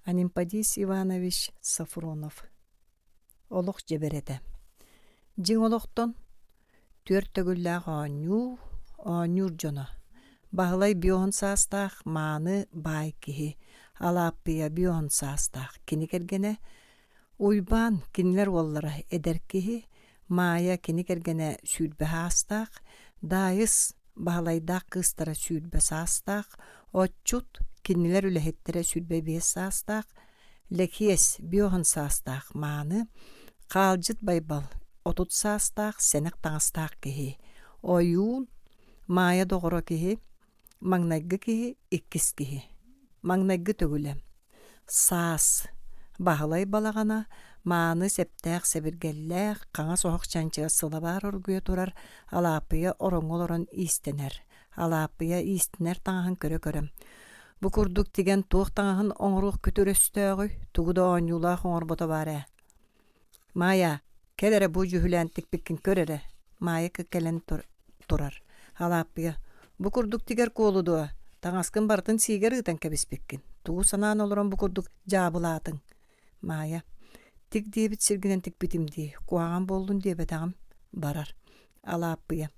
Анемподист Иванович Софронов Олох дьэбэрэтэ Дьиҥ олохтон түөрт төгүллээх оонньуу, оонньуур дьоно Баһылай биоһун саастаах мааны баай киһи, Алааппыйа биоһун саастаах кини кэргэнэ, Уйбаан кинилэр уоллара эдэр киһи, Маайа кини кэргэнэ 20 саастаах, Даайыс Баһылайдаах кыыстара 20 саастаах, Отчут кинилэр үлэһиттэрэ 25 саастаах, Лэкиэс биоһун саастаах мааны, Хаалдьыт Байбал 30 саастаах сэнэх таҥастаах киһи, Ойуун Маайа доҕоро киһи, Маҥнайгы киһи, иккис киһи. Маҥнайгы төгүлэ. Саас. Баһылай балаҕана мааны сэптээх сэбиргэллээх, хаҥас оһох чанчыга сылабаар оргуйа турар Алааппыйа ороҥҥо олорон иистэнэр. Алааппыйа иистэнэр таҥаһын көрө-көрө Бу курдук тигэн туох таҥаһын оҥоруох күтүр өстөөҕүй, тугу да оонньуулаах оҥорбото баар ээ. Маайа, кэл эрэ бу дьүһүлээн тикпиккин көр эрэ. Маайа кэлэн турар. Алааппыйа, бу курдук тигэр куолу дуо? Таҥаскын барытын сиигэр ыытан кэбиспиккин. Тугу санаан олорон бу курдук дьаабылаатыҥ? Маайа, тик диэбит сиргинэн тикпитим дии, куһаҕан буоллун диэбэтэҕим. Барар. Алааппыйа,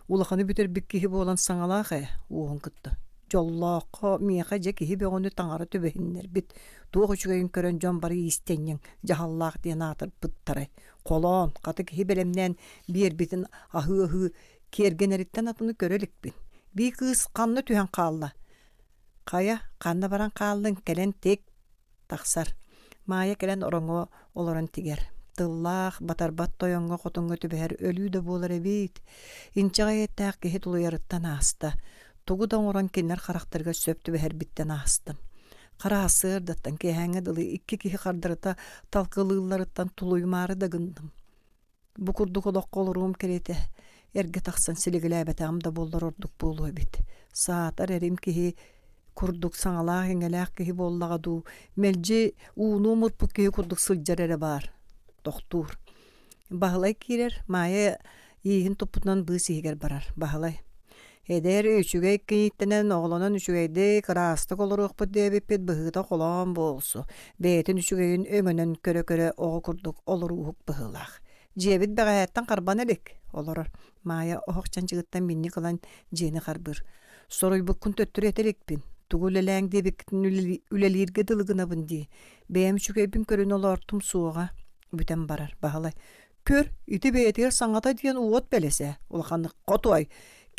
улаханы бүтэрбит киһи буолан саҥалаах ээ, уоһун кытта. Дьоллооххо миэхэ дьэ киһи бөҕөнү таҥара түбэһиннэрбит, туох үчүгэйин көрөн дьон бары иистэнньэҥ, дьаһаллаах диэн аатырбыттарай. Холоон, хата киһи бэлэмнээн биэрбитин аһыы-аһыы киэргэнэриттэн атыны көрө иликпин. Бии кыыс ханна түһэн хаалла? Хайа, ханна баран хааллыҥ, кэлэн тик Тахсар. Маайа кэлэн ороҥҥо олорон тигэр. Тыллаах, батарбат тойоҥҥо хотоҥҥо түбэһэр өлүү да буолар эбит. Инчэҕэй эттээх киһи тулуйарыттан ааста. Тугу да оҥорон кинилэр харахтарыгар сөп түбэһэрбиттэн аастым. Хара сарсыардаттан киэһээҥҥэ дылы икки киһи хардарыта талкылыылларыттан тулуйумаары да гынным. Бу курдук олоххо олоруом кэриэтэ эргэ тахсан силигилээбэтэҕим да буоллар ордук буолуо эбит. Саатар эрим киһи курдук саҥалаах-иҥэлээх киһи буоллаҕа дуу, мэлдьи ууну омурпут киһи курдук сылдьар эрэ баар. Тохтуур. Баһылай киирэр, Маайа ииһин туппутунан быыс иһигэр барар. Баһылай Эдэр үчүгэй кийииттэнэн оҕолонон үчүгэйдик, ыраастык олоруохпут диэбиппит быһыыта холоон буолсу, бэйэтин үчүгэйин өҥөнөн көрө-көрө оҕо курдук олорууһук быһыылаах. Дьиэбит бэҕэһээттэн харбана илик, олорор. Маайа оһох чанчыгыттан минньик ылан дьиэни харбыыр. Соруйбуккун төттөрү этэ иликпин. Тугу үлэлээҥ диэбиккитин үлэлииргэ дылы гынабын дии. Бэйэм үчүгэйбин көрүнэ олоортум суоҕа. Бүтэн барар, Баһылай. Көр, ити бэйэтигэр саҥата диэн уот бэлэсэ, улаханнык хотуой.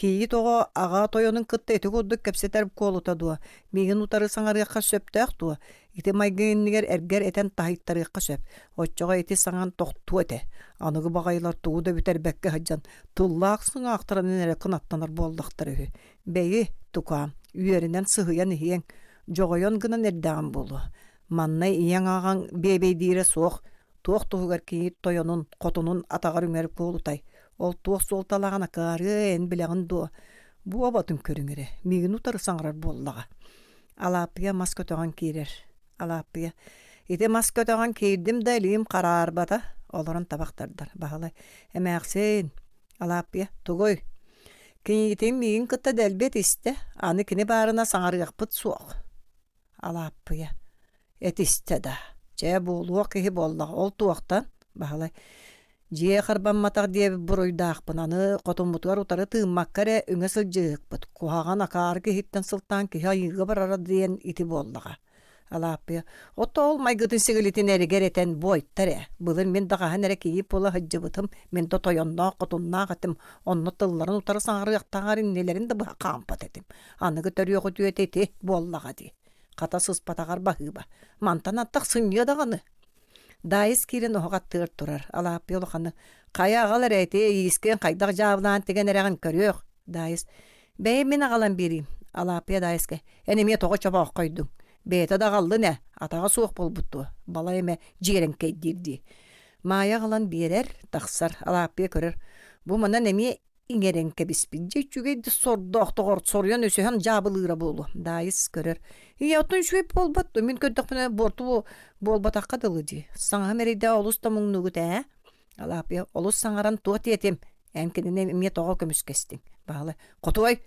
Кийиит оҕо аҕа тойонун кытта ити курдук кэпсэтэр куолута дуо? Миигин утары саҥарыахха сөптөөх дуо? Ити майгы иннигэр эргэр этэн таһыйтарыахха сөп. Оччоҕо ити саҥан тохтуо этэ. Аныгы баҕайылар тугу да бүтэрбэккэ сылдьан тыллаах сыҥаахтарынан эрэ кынаттанар буоллахтара үһү. Бэйи, тукаам, үөрэнэн сыһыйан иһиэҥ, дьоҕойон гынан эрдэҕим буолуо. Манна ийэҥ-аҕаҥ биэбэйдиирэ суох, Туох туһугар кийиит тойонун, хотунун атаҕар үҥэр куолутай? Ол туох суолталааҕын акаарыа эн билэҕин дуо? Бу оботун көрүҥ эрэ, миигин утары саҥарар буоллаҕа. Алааппыйа мас көтөҕөн киирэр. Алааппыйа Ити мас көтөҕөн киирдим да илиим хараарбата. Олорон табах тардар. Баһылай Эмээхсин, Алааппыйа тугуй? Кийиитим миигин кытта дэлби этистэ, аны кини баарына саҥарыахпыт суох. Алааппыйа Этистэ да, чэ буолуох киһи буоллаҕа, ол туохтан? Баһылай Дьиэ харбамматах диэбит буруйдаахпын, аны хотуммутугар утары тыыммакка эрэ үҥэ сылдьыһыкпыт, куһаҕан акаары киһиттэн сылтаан киһи айыыга барара диэн ити буоллаҕа. Алааппыйа Ото ол майгытын-сигилитин эригэр этэн буойтар ээ, былыр мин да хаһан эрэ кийиит буола сылдьыбытым, мин да тойонноох, хотуннаах этим, онно тылларын утары саҥарыахтааҕар иннилэрин да быһа хаампат этим. Аныгы төрүөх үтүөтэ ити буоллаҕа дии. Хата сыспатаҕар баһыыба. Мантан аттах сынньыа даҕаны. Даайыс киирэн оһох аттыгар турар. Алааппыйа улаханы «Хайа аҕал эрэ ити иискин хайдах дьаабылаан тигэн эрэҕин көрүөх». Даайыс «Бэйэм мин аҕалан биэриим». Алааппыйа Даайыска «Эн эмиэ тоҕо чобооххойдуҥ? Бэйэтэ да аҕаллын ээ, атаҕа суох буолбут дуо? Балай эмэ дьиэрэҥкэйдиир дии». Маайа аҕалан биэрэр, тахсар. Алааппыйа көрөр. Бу манан эмиэ иҥэрэн кэбиспит. Дьэ үчүгэй да сордоох доҕор соруйан өсөһөн дьаабылыыра буолуо. Даайыс көрөр. Ийэ оттон үчүгэй буолбат дуо? Мин көрдөхпүнэ буорту буолбатахха дылы дии. Саҥаһым эрэйдээх олус да муҥнуугут ээ. Алааппыйа олус саҥаран туох диэтим? Эн кинини эмиэ тоҕо көмүскэстиҥ? Баһылай хотуой!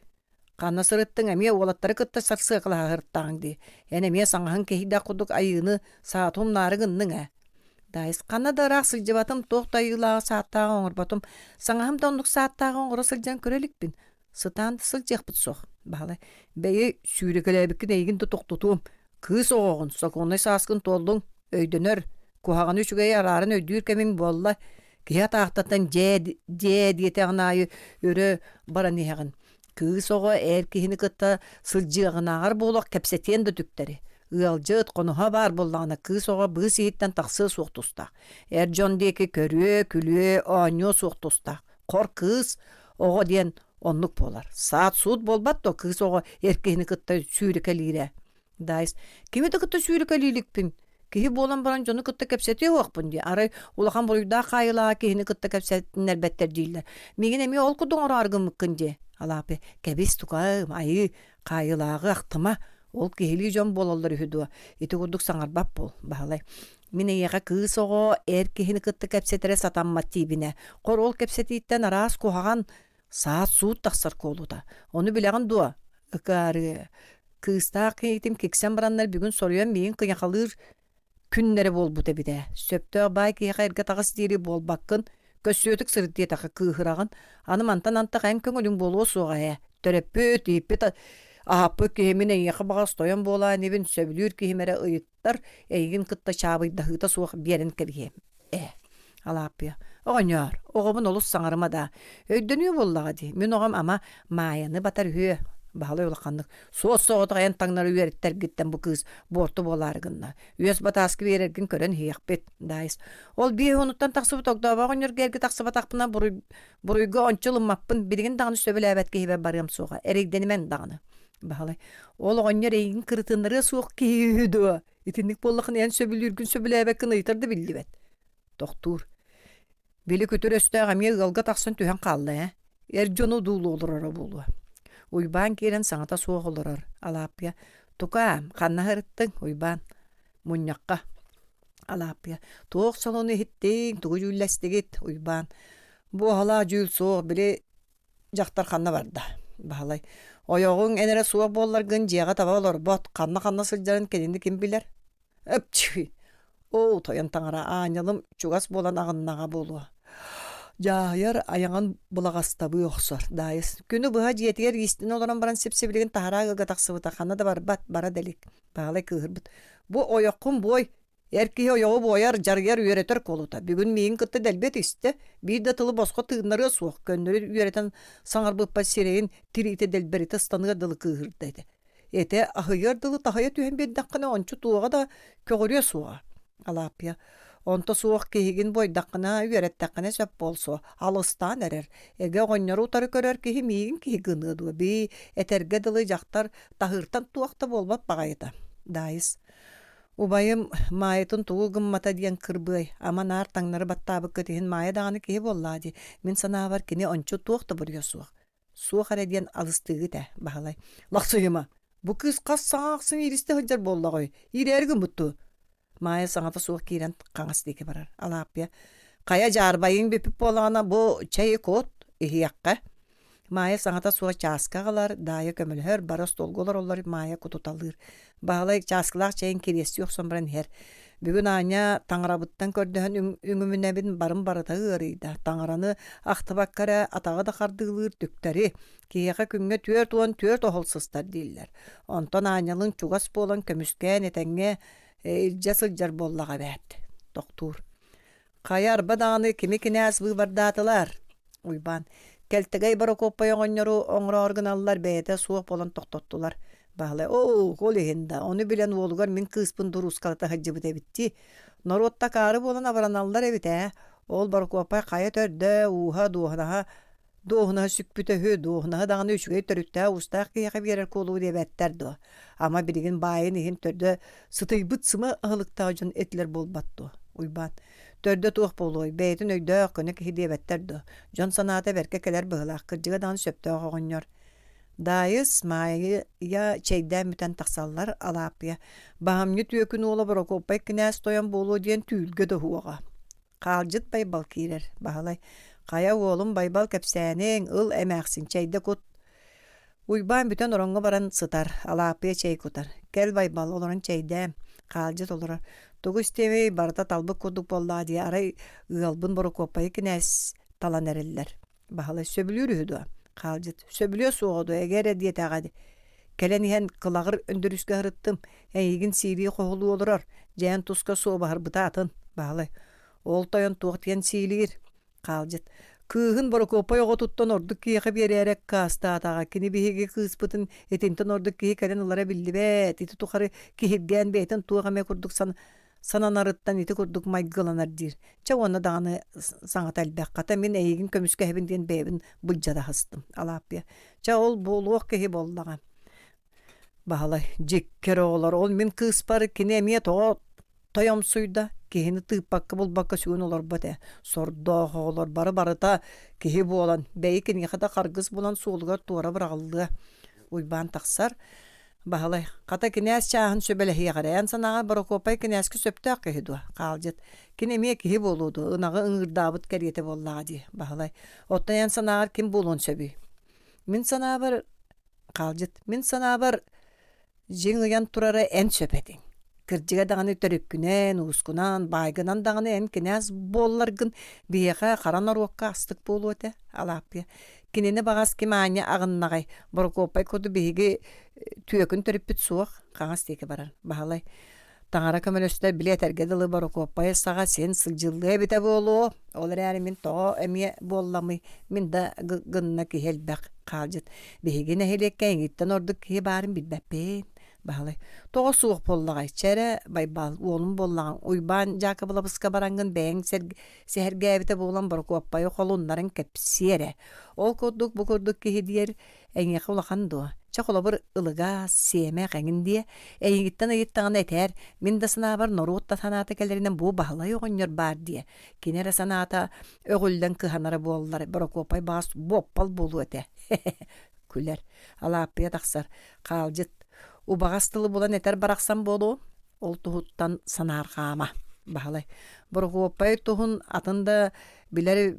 Ханна сырыттыҥ эмиэ уолаттары кытта сарсыакалаһа сырыттаҕыҥ дии. Эн эмиэ саҥаһыҥ киһийдэх курдук айыыны саатумнаары гынныҥ ээ. Даайыс ханна да ыраах сылдьыбатым, туох да айыылааҕы сааттааҕы оҥорботум. Саҥаһым да оннук сааттааҕы оҥоро сылдьан көрө иликпин. Сытаан да сылдьыахпыт суох. Баһылай, бэйи сүүрэкэлээбиккин эйигин да тохтотуом. Кыыс оҕоҕун, сокуоннай сааскын туоллуҥ, өйдөнөр, куһаҕаны үчүгэйи арааран өйдүүр кэмиҥ буолла. Киһи атаахтатан дьээ дьээ диэтэҕин аайы өрө баран иһэҕин. Кыыс оҕо эр киһини кытта сылдьыаҕынааҕар буолуох кэпсэтиэн да түктэри. Ыалдьыт, хоноһо баар буоллаҕына кыыс оҕо быыс иһиттэн тахсыа суох тустаах. Эр дьон диэки көрүө, күлүө, оонньуо суох тустаах. Хор кыыс оҕо диэн оннук буолар. Саат-суут буолбат дуо кыыс оҕо эр киһини кытта сүүрэкэлиирэ. Даайыс, кими да кытта сүүрэкэлии иликпин. Киһи буолан баран дьону кытта кэпсэтиэ уохпун дии. Арай улахан буруйдаах хаайыылааҕа киһини кытта кэпсэтиннэрбэттэр дииллэр. Миигин эмиэ ол курдук оҥороору гыммыккын дии. Алаапы, кэбис тукаым, айыы, хаайыылааҕы ахтыма. Ол киһилии дьон буолаллар үһү дуо? Ити курдук саҥарбат буол, Баһылай. Мин эйиэхэ кыыс оҕо эр киһини кытта кэпсэтэрэ сатаммат диибинэ. Хор ол кэпсэтииттэн араас куһаҕан саат-суут тахсар куолута. Ону билэҕин дуо? Ыкаарыы. Кыыстаах киһитим киксэн бараннар бүгүн соруйан миигин кыйахалыыр күннэрэ буолбут эбит ээ. Сөптөөх баай киһиэхэ эргэ таҕыс диэри буолбаккын, көссүөтүк сырыт диэтэххэ кыыһыраҕын. Аны мантан антах эн көҥүлүҥ буолуо суоҕа ээ. Төрөппүт, ииппит, аһаппыт киһи мин эйиэхэ баҕас тойон буолаа инибин сөбүлүүр киһим эрэ ыйыттар, эйигин кытта чаабыйдаһыыта суох биэрэн кэбиһиэм. Ээ, Алааппыйа, оҕонньоор, оҕобун олус саҥарыма даа. Өйдөнүө буоллаҕа дии, мин оҕом ама Маайаны батар үһүө. Баһылай улаханнык суос-соҕотох эн таҥнары үөрэттэргиттэн бу кыыс буорту буолаары гынна. Үөс батааскы биэрэргин көрөн иһиэхпит, Даайыс. Ол биэс уонуттан тахсыбыт огдообо оҕонньорго эргэ тахсыбатахпына буруй, буруйга ончу ылыммаппын, билигин даҕаны сөбүлээбэт киһибэр барыам суоҕа, эрэйдэнимэҥ даҕаны. Баһылай, ол оҕонньор эйигин кырытыннарыа суох киһи үһү дуо? Итинник буоллахына эн сөбүлүүргүн сөбүлээбэккин ыйытар да биллибэт. Тохтуур. Били күтүр өстөөх эмиэ ыалга тахсан түһэн хаалла ээ. Эр дьону дуулуу олороро буолуо. Уйбаан киирэн саҥата суох олорор. Алааппыйа «Тукаа, ханна сырыттыҥ, Уйбаан?» «Мунньахха». Алааппыйа «Туох солуну иһиттиҥ, тугу дьүүллэстигит?» Уйбаан «Буоһалаах дьүүл суох, били Дьахтар ханна барда? Баһылай «Ойоҕуҥ эн эрэ суох буолларгын дьиэҕэ таба олорбот, ханна-ханна сылдьарын кинини ким билэр?» «Эпчи! Оо, тойон таҥара, аанньалым чугас буолан аҕыннаҕа буолуо» Дьааһыйар айаҕын былаҕастабыы охсор. Даайыс күнү быһа дьиэтигэр иистэнэ олорон баран сип-сибилигин таһараа ыалга тахсыбыта ханна да барбат, бара да илик. Баһылай кыыһырбыт. «Бу ойоххун буой, Эр киһи ойоҕу буойар, дьарыйар, үөрэтэр куолута. Бүгүн миигин кытта дэлби этистэ, биир да тылы босхо тыыннарыа суох, көннөрү үөрэтэн саҥарбыппар сирэйин тириитэ дэлбэритэ ыстаныар дылы кыыһырда этэ. Этэ аһыйыар дылы таһыйа түһэн биэрдэххинэ ончу туоҕа да көҕүрүө суоҕа. Алааппыйа онто суох киһигин буойдаххына, үөрэттэххинэ сөп буолсуо, алыстаан эрэр. Эгэ оҕонньору утары көрөр киһи миигин киһи гыныа дуо, бии, этэргэ дылы дьахтар таһыыртан туох да буолбат баҕайыта. Даайыс Убайым Маайатын тугу гыммата диэн кырбыай, ама наар таҥнары баттаабыккыт иһин Маайа даҕаны киһи буоллаа дии, мин санаабар кини ончу туох да буруйа суох. Суох эрэ диэн алыстыыгыт ээ, Баһылай. Лахсыйыма, бу кыыс хас саҥа ахсын ииристэ сылдьар буоллаҕай, иирээри гыммыт дуо? Маайа саҥата суох киирэн хаҥас диэки барар. Алааппыйа, хайа дьаарбайыҥ бүппүт буоллаҕына бу чэйи кут, иһиэххэ. Маайа саҥата суох чааска аҕалар, Даайа көмөлөһөр, бары остуолга олороллор, Маайа кутуталыыр. Баһылай чааскылаах чэйин кириэстии охсон баран иһэр. Бүгүн аанньа таҥарабыттан көрдөһөн үҥүмүнэбин барым барыта ыарыйда. Таҥараны ахтыбакка эрэ атаҕы да хардыылыыр түктэри. Киһиэхэ күҥҥэ 44 оһол сыстар дииллэр. Онтон аанньалыҥ чугас буолан көмүскээн этэҥҥэ илдьэ сылдьар буоллаҕа эбээт. Тохтуур. Хайа арба даҕаны кими кинээс быыбардаатылар? Уйбаан Кэлтэгэй Борокуоппай оҕонньору оҥороору гыналлар бэйэтэ суох буолан тохтоттулар. Баһылай оо, ол иһин да, ону билэн уолугар мин кыыспын дуруускалата сылдьыбыт эбит дии. Норуот такаары буолан абыраналлар эбит ээ. Ол Борокуоппай хайа төрдө, ууһа, дуоһунаһа Дуоһунаһы сүкпүтэ үһү, дуоһунаһы даҕаны үчүгэй төрүттээх-уустаах киһиэхэ биэрэр куолугу диэбэттэр дуо? Ама билигин баайын иһин төрдө сытыйбыт сыма аһылыктаах дьон этилэр буолбат дуо? Уйбаан төрдө туох буолуой, бэйэтин өйдөөх, көнө киһи диэбэттэр дуо? Дьон санаата бэркэ кэлэр быһыылаах, кырдьыга даҕаны сөптөөх оҕонньор. Даайыс, Маайа чэйдээн бүтэн тахсаллар, Алааппыйа «Баһамньы түөкүн уола Борокуоппай кинээс тойон буолуо» диэн түүлгэ да уһуоҕа. Хаалдьыт Байбал киирэр, Баһылай: «Хайа уолум Байбал кэпсээниҥ, ыл эмээхсин чэйдэ кут» Уйбаан бүтэн ороҥҥо баран сытар, Алааппыйа чэй кутар. Кэл Байбал, олорон чэйдээ, хаалдьыт олорор. Тугу истиэмий, барыта талбыт курдук буоллаҕа дии, арай ыалбын Борокуоппайы кинээс талан эрэллэр. Баһылай сөбүлүүр үһү дуо? Хаалдьыт сөбүлүө суоҕа дуо, эгэ эрэ диэтэҕэ дии. Кэлэн иһэн кылаҕыр Өндөрүүскэ сырыттым, эйигин сиилии хоһулуу олорор, дьээн туска суобаһырбыта атын. Баһылай ол тойон туох диэн сиилиир? Хаалдьыт кыыһын Борокуоппай оҕотуттан ордук киһиэхэ биэрээри аккаастаатаҕа. Кини биһиги кыыспытын итинтэн ордук киһи кэлэн ылара биллибэт. Ити тухары киһиргээн бэйэтин туох эмэ курдук сананарыттан ити курдук майгыланар диир. Чэ уонна даҕаны саҥата элбэх. Хата мин эйигин көмүскэһэбин диэн бэйэбин былдьатаһыстым. Алааппыйа. Чэ ол буолуох киһи буоллаҕа. Баһылай, дьиккэр оҕолор, ол мин кыыспар кини эмиэ тоҕо тойомсуйда, киһини тыыппакка булбакка сүгүн олорбот ээ. Сордоох оҕолор бары барыта киһи буолан, бэйи киниэхэ да харгыс булан суолугар туора быраҕыллыа. Уйбаан тахсар. Баһылай, хата кинээс чааһын сүбэлэһиэх эрэ, эн санааҕар Борокуоппай кинээскэ сөптөөх киһи дуо? Хаалдьыт. Кини эмиэ киһи буолуо дуо, ынаҕы ыҥыырдаабыт кэриэтэ буоллаҕа дии, Баһылай. Оттон эн санааҕар ким буолуон сөбүй? Мин санаабар, Хаалдьыт, мин санаабар, дьиҥ ыйан турара эн сөп этиҥ. Кырдьыга даҕаны төрүккүнэн, уускунан, баайгынан даҕаны эн кинээс буолларгын биһиэхэ хара норуокка астык буолуо этэ, Алааппыйа. Кинини баҕас ким аанньа аҕыннаҕай, Борокуоппай курдук биһиги түөкүн төрүппүт суох, хаҥас диэки барар, Баһылай. Таҥара көмөлөстөр били этэргэ дылы Борокуоппайы саҕа син сылдьыллыа эбитэ буолуо. Ол эрээри мин тоҕо эмиэ буолламый, мин да гынна киһи элбэх хаалдьыт. Биһиги нэһилиэккэ эйигиттэн ордук киһи баарын билбэппин. Баһылай, тоҕо суох буоллаҕай, чэ эрэ, Байбал, уолум буоллаҕыҥ, Уйбаан Дьаакыбылабыска бараҥҥын бэйэҥ сэһэргээбитэ буолан Борокуоппайы холуннаран кэпсиэ эрэ. Ол курдук бу курдук киһи диэр Эйиэхэ улахан дуо? Чэ, холобур, ылыгаас, сиэмэх эҥин диэ. Эйигиттэн ыйыттаҕына этээр, мин да санаабар норуот да санаата кэлэринэн бу Баһылай оҕонньор баар диэ. Кини эрэ санаата өҕүллэн кыһанара буоллар, Борокуоппай баҕас буоппал буолуо этэ. Күлэр. Алааппыйа тахсар. Хаалдьыт. Убаҕас тылы булан этэр барахсан буолуо. Ол туһуттан санаарҕаама. Баһылай. Борокуоппай туһун атын да билэр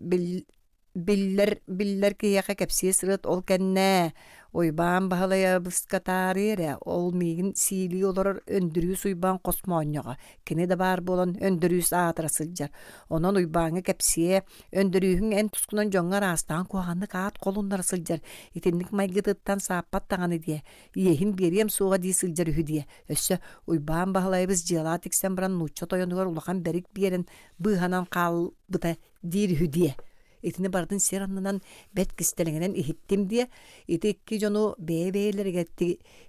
Биллэр биллэр киһиэхэ кэпсии сырыт ол кэннэ Уйбаан Баһылайабыска таарыйа эрэ, ол миигин сиилии олорор Өндөрүүс Уйбаан хос моонньоҕо, кини да баар буолан Өндөрүүс аатыра сылдьар. Онон Уйбааҥҥа кэпсиэ, Өндөрүүһүҥ эн тускунан дьоҥҥо араастаан куһаҕаннык аат холуннара сылдьар, итинник майгытыттан сааппат даҕаны диэ, иэһин биэриэм суоҕа дии сылдьар үһү диэ. Өссө Уйбаан Баһылайабыс дьыалаҕа тиксэн баран нуучча тойонугар улахан бэрик биэрэн быыһанан хаалбыта диир үһү диэ. Итини барытын сир аннынан бэрт кистэлэҥинэн иһиттим диэ. Ити икки дьону бэйэ-бэйэлэригэр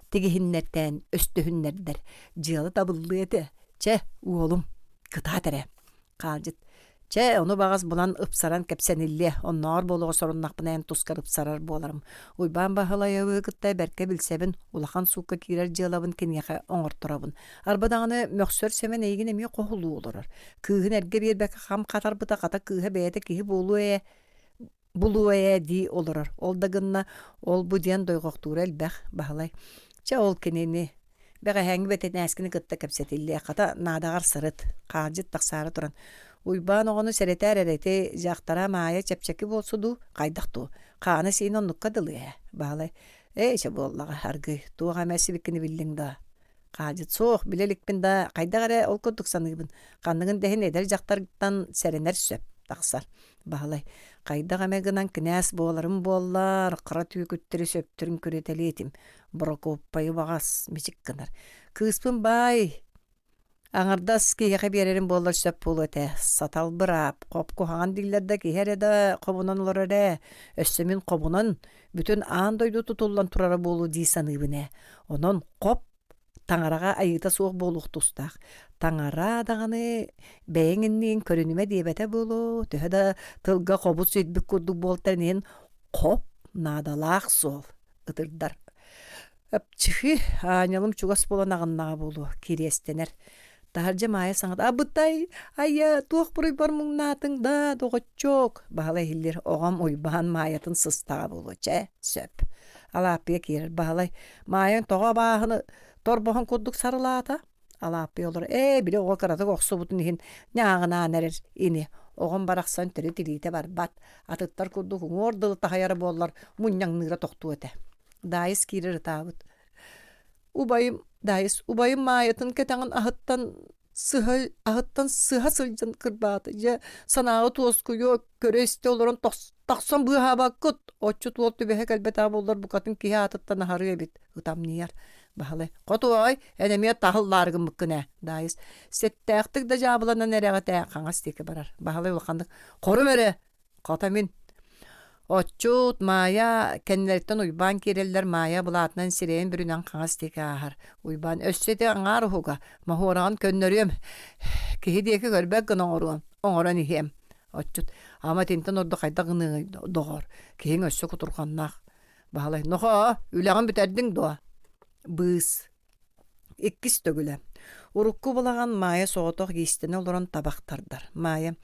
тигиһиннэртээн өстөһүннэрдэр. Дьыала табыллыа этэ. Чэ, уолум, кытаат эрэ. Хаалдьыт. Чэ, ону баҕас булан ыпсаран кэпсэниллиэ. Оннооҕор буолуоҕа соруннахпына эн тускар ыпсарар буоларым. Уйбаан Баһылайабы кытта бэркэ билсэбин, улахан суукка киирэр дьыалабын киниэхэ оҥорторобун. Арба даҕаны мөхсөр Сэмэн эйигин эмиэ хоһулуу олорор. Кыыһын эргэ биэрбэккэ хам хатарбыта хата кыыһа бэйэтэ киһи буолуо ээ булуо ээ дии олорор. Ол да гынна ол-бу диэн дойҕохтуура элбэх, Баһылай. Чэ ол кинини бэҕэһээҥҥи бэтинээскини кытта кэпсэтиллиэ, хата наадаҕар сырыт, хаалдьыт тахсаары туран. Уйбаан оҕону сэрэтээр эрэ ити дьахтара Маайа чэпчэки буолсу дуу, хайдах дуу, хаана-сиинэ оннукка дылы ээ, Баһылай. Ээ чэ буоллаҕа, аргыый, туох эмэ сибикини биллиҥ даа Хаадьыт суох, билэ иликпин да, хайдах эрэ ол курдук саныыбын. Ханныгын да иһин эдэр дьахтартан сэрэнэр сөп, тахсар. Баһылай, хайдах эмэ гынан кинээс буоларым буоллар, хара түөкүттэри сөптөрүн күрэтэлиэ этим. Борокуоппайы баҕас мичик гынар. Кыыспын баай, аҥардас киһиэхэ биэрэрим буоллар сөп буолуо этэ. Сатал быраап, хоп куһаҕан дииллэр да киһи эрэ да хобунан олорор ээ. Өссө мин хобунан бүтүн аан дойду тутуллан турара буолуо дии саныыбын ээ. Онон хоп таҥараҕа айыыта суох буолуох тустаах. Таҥара даҕаны бэйэҥ иннигин көрүнүмэ диэбэтэ буолуо, төһө да тылга хобут сүрбүт курдук буолтар иһин хоп наадалаах суол ытырдар. Ыпчыхы, аанньалым чугас буолан аҕыннаҕа буолуо, кириэстэнэр. Таһырдьа Маайа саҥата «Абытай, айа, туох буруйбар муҥнаатыҥ да, доҕоччуок!» Баһылай иһиллир, оҕом Уйбаан Маайатын сыстаҕа буолуо, чэ, сөп. Алааппыйа киирэр Баһылай «Маайаҥ тоҕо абааһыны торбоһун курдук сарылаата?» Алааппыйа олорор «Ээ, били оҕо кыратык охсубутун иһин ньааҕынаан эрэр ини. Оҕом барахсан төрүт илиитэ барбат, атыттар курдук уҥуор дылы таһыйара буоллар мунньаҥныыра тохтуо этэ». Даайыс киирэр ытаабыт. Убайым Даайыс убайым Маайатын кэтэҕин аһыттан сыһа аһыттан сыһа сылдьан кырбаата. Дьэ санааҕа туоскуйуо көрө-истэ олорон тахсан быыһаабаккыт отчут уол түбэһэ кэлбэтэҕэ буоллар букатын киһи аатыттан аһарыа эбит ытамньыйар Баһылай хотуой эн эмиэ таһыллаары гыммыккын ээ Даайыс сэттээхтик да дьаабыланан эрэҕит ээ хаҥас диэки барар Баһылай улаханнык хорум эрэ Хата мин Отчут, Маайа кэннилэриттэн Уйбаан киирэллэр Маайа былаатынан сирэйин бүрүнэн хаҥас диэки ааһар. Уйбаан өссө ити аҥаар уһуга, моһуораҕын көннөрүөм, киһи диэки көрбөт гына оҥоруом, оҥорон иһиэм. Отчут, ама итинтэн ордук хайдах гыныаҥый доҕор, киһиҥ өссө кутурҕаннаах. Баһылай, нохоо, үлэҕин бүтэрдиҥ дуо? Быыс. Иккис төгүлэ. Урукку балаҕан Маайа соҕотох иистэнэ олорон табах тардар. Маайа,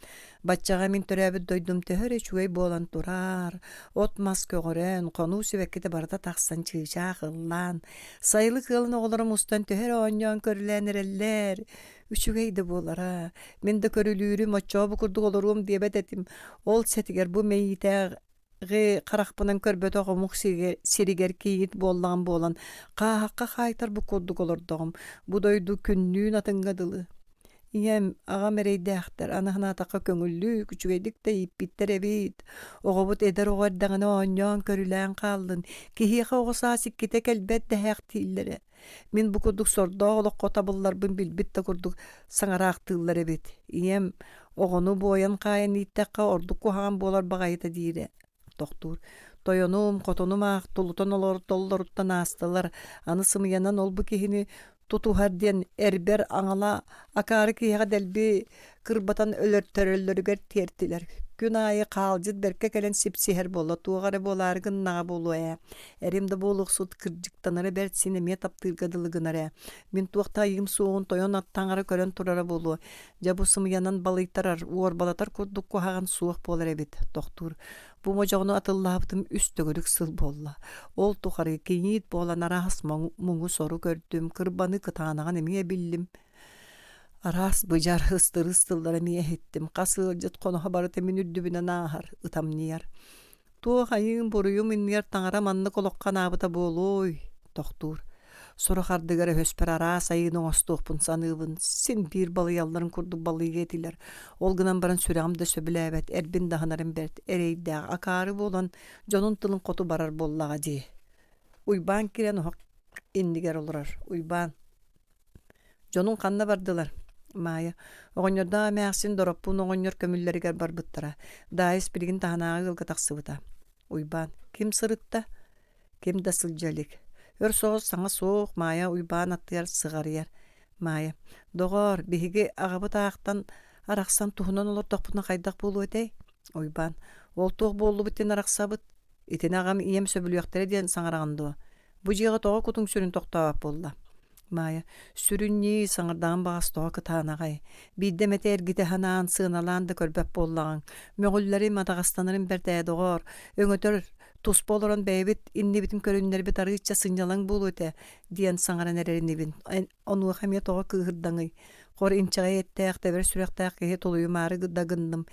баччаҕа мин төрөөбүт дойдум төһө эрэ үчүгэй буолан тураар, от-мас көҕөрөн, хонуу сибэккитэ барыта тахсан чыычаах ыллаан, сайылык ыалын оҕолоро мустан төһө эрэ оонньоон-көрүлээн эрэллэр. Үчүгэй да буолара. Мин да көрүлүүрүм, оччоҕо бу курдук олоруом диэбэт этим. Ол сэтигэр бу мэйиитээх харахпынан көрбөтөх омук сиригэр кийиит буоллаҕым буолан, хааһахха хаайтарбыт курдук олордоҕум. Бу дойду күннүүн атыҥҥа дылы. Ийэм, аҕам эрэйдээхтэр, аны санаатахха көҥүллүк, үчүгэйдик да ииппиттэр эбит. Оҕобут эдэр оҕо эрдэҕинэ оонньоон-көрүлээн хааллын, киһиэхэ оҕо саас иккитэ кэлбэт дэһээхтииллэрэ. Мин бу курдук сордоох олоххо табылларбын билбит да курдук саҥараахтыыллар эбит. Ийэм оҕону буойан хаайан ииттэххэ ордук куһаҕан буолар баҕайыта диирэ. Тохтуур. Тойонум, хотонум аах тулутан олордоллоруттан аастылар. Аны сымыйанан ол-бу киһини тутуһар диэн эрбэр аҥала акаары киһиэхэ дэлби кырбатан өлөртөрөллөрүгэр тиэртилэр. Күн аайы хаалдьыт бэркэ кэлэн сипсиһэр буолла, туох эрэ буолаары гыннаҕа буолуо ээ. Эрим да буолуохсут кырдьыктанара бэрт син эмиэ таптыырга дылы гынар ээ. Мин туох да айыым суоҕун тойон таҥара көрөн турара буолуо. Дьэ бу сымыйанан балыйтарар, уорбалатар курдук куһаҕан суох буолар эбит, тохтуур. Бу модьоҕону атыллаабытым үс төгүрүк сыл буолла. Ол тухары киниит буолан араас муҥу-сору көрдүм, кырбаны кытаанаҕын эмиэ биллим. Араас быдьар, ыстырыыс тыллары эмиэ иһиттим. Хас ыалдьыт хоноһо барыта мин үрдүбүнэн ааһар, ытамньыйар. Туох айыым-буруйум иннигэр таҥара маннык олоххо анаабыта буолуой? Тохтуур. Сорох ардыгар өһөспөр араас айыыны оҥостуохпун саныыбын. Син биир балыйалларын курдук балыйыа этилэр. Ол гынан баран сүрэҕим да сөбүлээбэт, эрбин да аһынарым бэрт, эрэйдээх, акаары буолан дьонун тылын хоту барар буоллаҕа дии. Уйбаан киирэн оһох иннигэр олорор. Уйбаан Дьонуҥ ханна бардылар? Маайа оҕонньордоох эмээхсин Дороппуун оҕонньор көмүллэригэр барбыттара. Даайыс билигин таһынааҕы ыалга тахсыбыта. Уйбаан ким сырытта? Ким да сылдьа илик. Өр соҕус саҥа суох Маайа Уйбаан аттыгар сыҕарыйар. Маайа доҕоор, биһиги аҕабыт аахтан арахсан туһунан олордохпутуна хайдах буолуо этэй? Уйбаан ол туох буоллубут диэн арахсабыт? Итини аҕам ийэм сөбүлүөхтэрэ диэн саҥараҕын дуо? Бу дьиэҕэ тоҕо кутуҥ сүрүн тохтообот буолла? Маайа, сүрүн ньии, саҥардаҕым баҕас тоҕо кытаанаҕай? Биирдэ эмэтэ эргитэ санаан, сыаналаан да көрбөт буоллаҕыҥ. Мөҕүллэрим, атаҕастанарым бэрт ээ, доҕоор. Өҥөтөр, туспа олорон бэйэбит иннибитин көрүннэрбит арыычча сынньалаҥ буолуо этэ, диэн саҥаран эрэр инибин. Онуоха эмиэ тоҕо кыыһырдаҥый? Хор инчэҕэй эттээх, тэбэр сүрэхтээх киһи тулуйумаары да гынным.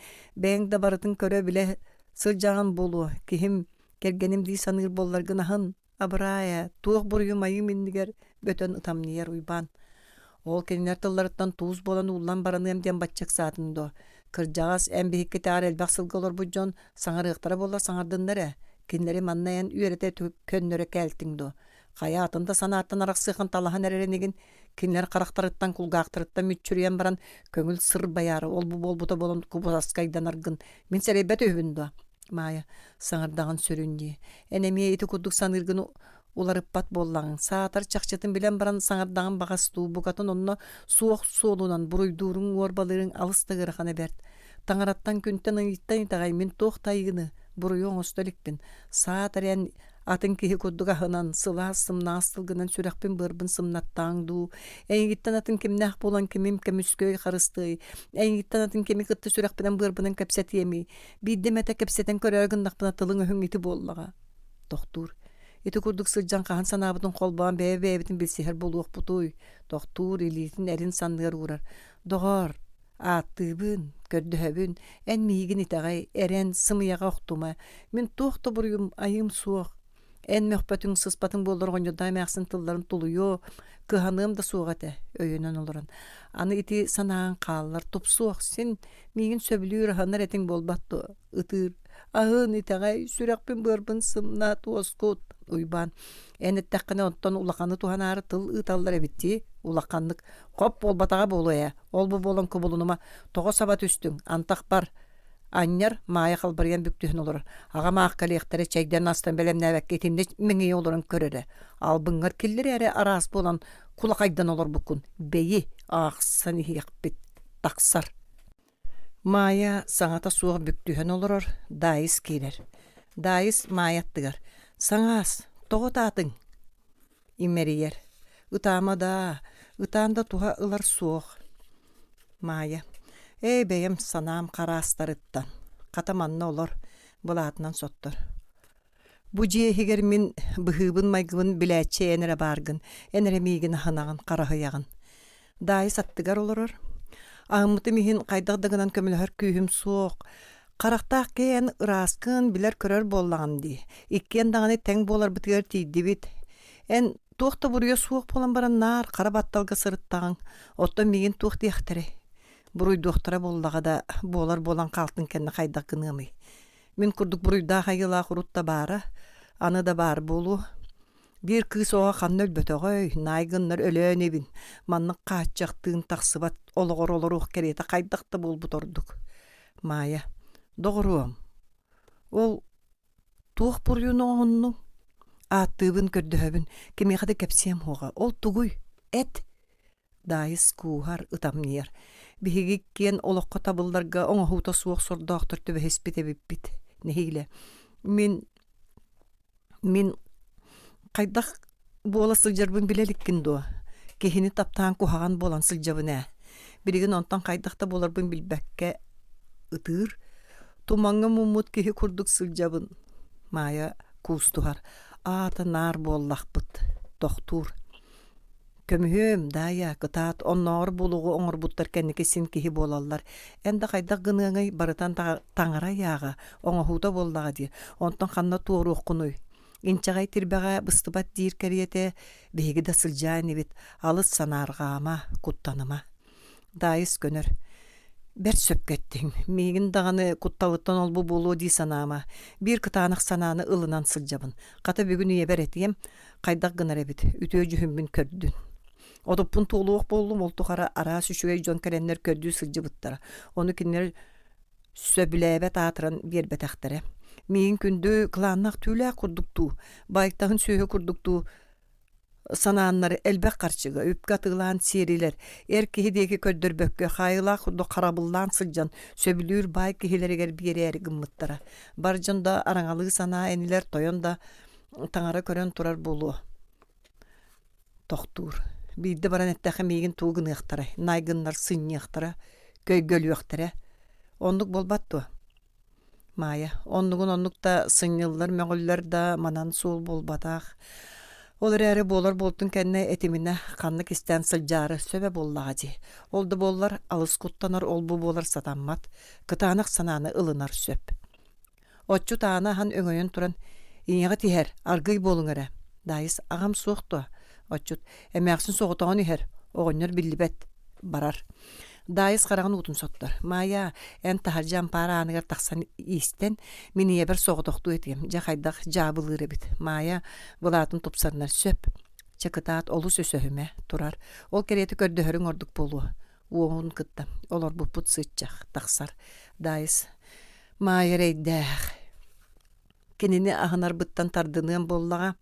Бэйэҥ да барытын көрө-билэ сылдьаҕын буолуо. Киһим, кэргэним дии саныыр буолларгын аһын, Абыраа ээ, туох буруйум айыым иннигэр бөтөн ытамньыйар Уйбаан. Ол кинилэр тылларыттан туус буолан ууллан бараныам диэн бачча ыксаатын дуо? Кырдьаҕас, эн биһиккитээҕэр элбэх сылга олорбут дьон саҥарыахтара буоллар саҥардыннар ээ. Кинилэри манна эн үөрэтэ көннөрө кээлтиҥ дуо? Хайа атын да санааттан арахсыаххын талаһан эрэр инигин? Кинилэр харахтарыттан, кулгаахтарыттан мүччүрүйэн баран көҥүл сырбайаары ол-бу буолбута буолан кубуласкайданаргын мин сэрэйбэт үһүбүн дуо? Маайа, саҥардаҕын сүрүн дии. Эн эмиэ ити курдук саныыргын уларыппат буоллаҕыҥ. Саатар чахчытын билэн баран саҥардаҕын баҕас дуу, букатын онно суох суолунан буруйдууруҥ, уорбалыырыҥ алыс да ыарахана бэрт. Таҥараттан күнтэн ыйыттан итэҕэй мин туох да айыыны, буруйу оҥосто иликпин. Саатар эн атын киһи курдук аһынан, сылаас сымнаҕас тылгынан сүрэхпин-быарбын сымнаттааҥ дуу, эйигиттэн атын кимнээх буолан кимим көмүскүөй харыстыай, эйигиттэн атын кими кытта сүрэхпинэн-быарбынан кэпсэтиэмий, Биирдэ эмэтэ кэпсэтэн көрөөрү гыннахпына тылыҥ-өһүҥ ити буоллаҕа. Тохтуур. Ити курдук сылдьан хаһан санаабытын холбоон бэйэ-бэйэбитин билсиһэр буолуохпутуй? Тохтуур, илиитин эрин санныгар уурар. Доҕоор, ааттыыбын, көрдөһөбүн, эн миигин итэҕэй, эрэн, сымыйаҕа охтума. Мин туох да буруйум, айыым суох. Эн мөхпөтүҥ, сыспатыҥ буоллар оҕонньордоох эмээхсин тылларын тулуйуо, кыһаныам да суох этэ, өйөнөн олорон. Аны ити санааҥ хааллар, тупсуох, син миигин сөбүлүүр, аһынар этиҥ буолбат дуо? Ытыыр. Аһын, итэҕэй, сүрэхпин-быарбын сымнат, уоскут. Уйбаан, эн эттэххинэ онтон улаханы туһанаары тыл ыыталлар эбит дии, улаханнык. Хоп буолбатаҕа буолуо ээ, ол-бу буолан кубулунума, тоҕо саба түстүҥ, антах бар. Анньар, Маайа халбарыйан бүктүһэн олорор. Аҕам аах кэлиэхтэрэ чэйдэн астан бэлэмнээбэккэ итиннэ мэҥийэ олорон көрөрө. Албыҥҥар киллэрээри араас буолан кулахайдан олорбуккун. Бэйи, аахсан иһиэхпит. Тахсар. Маайа саҥата суох бүктүһэн олорор, Даайыс киирэр. Даайыс Маайа аттыгар: «Саҥаас, тоҕо ытаатыҥ?» Имэрийэр: «Ытаама даа, ытаан да туһа ылар суох». Маайа: «Ээ, бэйэм санаам хараастарыттан. Хата манна олор, былаатынан соттор. Бу дьиэ иһигэр мин быһыыбын-майгыбын билээччи эн эрэ бааргын, эн эрэ миигин аһынаҕын, хараһыйаҕын. Даайыс аттыгар олорор. Аһыммытым иһин хайдах да гынан көмөлөһөр күүһүм суох. Харахтаах киһи эн ырааскын билэр-көрөр буоллаҕым дии. Иккиэн даҕаны тэҥ буоларбытыгар тиийдибит. Эн туох да буруйа суох буолан баран наар хара батталга сырыттаҕыҥ. Оттон миигин туох диэхтэрэй? Буруйдуохтара буоллаҕа да, буолар буолан хаалтын кэннэ хайдах гыныамый? Мин курдук буруйдаах айыылаах урут да баара, аны да баар буолуо. Биир кыыс оҕо ханна өлбөтөҕөй, наай гыннар өлөөн ибин, маннык хааччахтыын тахсыбат олоҕор олоруох кэриэтэ хайдах да буолбут ордук. Маайа, доҕоруом, ол туох буруйун оҥоһуннуҥ? Ааттыыбын, көрдөһөбүн, кимиэхэ да кэпсиэм суоҕа. Ол тугуй? Эт! Даайыс кууһар, ытамньыйар. Биһиги иккиэн олоххо табылларга оҥоһуута суох сордоохтор түбэһиспит эбиппит. Нэһиилэ. Мин мин хайдах буола сылдьарбын билэ иликкин дуо? Киһини таптаан куһаҕан буолан сылдьабын ээ. Билигин онтон хайдах да буоларбын билбэккэ ытыыр. Тумаҥҥа муммут киһи курдук сылдьабын. Маайа куустуһар. Аата наар буоллахпыт. Тохтуур. Көмүһүөм, Даайа, кытаат, оннооҕор булугу оҥорбуттар кэнники син киһи буолаллар. Эн да хайдах гыныаҥый, барытан таҥара ыйааҕа, оҥоһуута буоллаҕа дии, онтон ханна туоруоххунуй? Инчэҕэй тирбэҕэ быстыбат диир кэриэтэ, биһиги да сылдьаа инибит, алыс санаарҕаама, куттаныма. Даайыс көнөр. Бэрт сөпкө эттиҥ. Миигин даҕаны кутталыттан ол-бу буолуо дии санаама. Биир кытаанах санааны ылынан сылдьабын. Хата бүгүн ийэбэр этиэм, хайдах гынар эбит, үтүө дьүһүммүн көрдүн. Отуппун туолуох буоллум, ол тухары араас үчүгэй дьон кэлэннэр көрдүү сылдьыбыттара. Ону кинилэр сөбүлээбэт аатыран биэрбэтэхтэрэ. Миигин күндү кылааннаах түүлээх курдук дуу, байтаһын сүөһү курдук дуу санааннар элбэх харчыга, үпкэ атыылаан сиэрилэр, эр киһи диэки көрдөрбөккө, хаайыылаах курдук харабыллаан сылдьан, сөбүлүүр баай киһилэригэр биэрээри гыммыттара. Бар дьон да араҥалыы санаа инилэр тойон да таҥара көрөн турар буолуо. Тохтуур. Биирдэ баран эттэххэ миигин тугу гыныахтарай, наай гыннар сынньыахтара, көйгөлүөхтэрэ. Оннук буолбат дуо? Маайа, оннугун оннук да сынньыллар, мөҕүллэр да манан суол буолбатах. Ол эрээри буолар буолтун кэннэ этиминэ ханна кистээн сылдьаары сөбө буоллаҕа дии. Ол да буоллар алыс куттанар ол-бу буолар сатаммат, кытаанах санааны ылынар сөп. Отчут ааны аһан өҥөйөн туран, «Ийэҕит иһэр, аргыый буолуҥ эрэ». Даайыс, «Аҕам суох дуо?» Отчут, «Эмээхсин соҕотоҕун иһэр, оҕонньор биллибэт». Барар. Даайыс хараҕын уутун соттор. «Маайаа, эн таһырдьа ампаар ааныгар тахсан иистэн, мин ийэбэр соҕотохтуу этиэм, дьэ хайдах дьаабылыыр эбит». Маайа былаатын тупсарынар сөп. Чэ кытаат, олус өсөһүмэ, турар. Ол кэриэтэ көрдөһөрүҥ ордук буолуо. Уоһун кытта олорбуппут сыччах тахсар. Даайыс Маайа эрэйдээх. Кинини аһынарбыттан тардыныам буоллаҕа.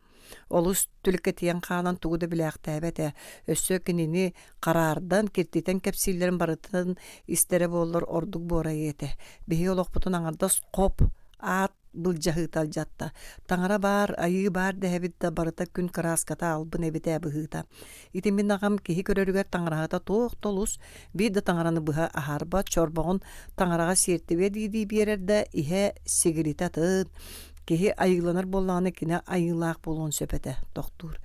Олус түлкэтийэн хаалан тугу да билээхтээбэт ээ. Өссө кинини хараардан, киртитэн кэпсииллэрин барытын истэрэ буоллар ордук буорайыа этэ. Биһиги олохпутун аҥардас хоп, аат былдьаһыыта алдьатта. Таҥара баар, айыы баар дэһэбит да барыта күн кырааската албын эбит ээ быһыыта. Ити мин аҕам киһи көрөрүгэр таҥараһыта туох да олус, биир да таҥараны быһа аһарбат, чорбоҕун таҥараҕа сиэртибэ дии-дии биэрэр да, иһэ сигиритэ атын. Киһи айыыланар буоллаҕына кини айыылаах буолуон сөп этэ, тохтуур.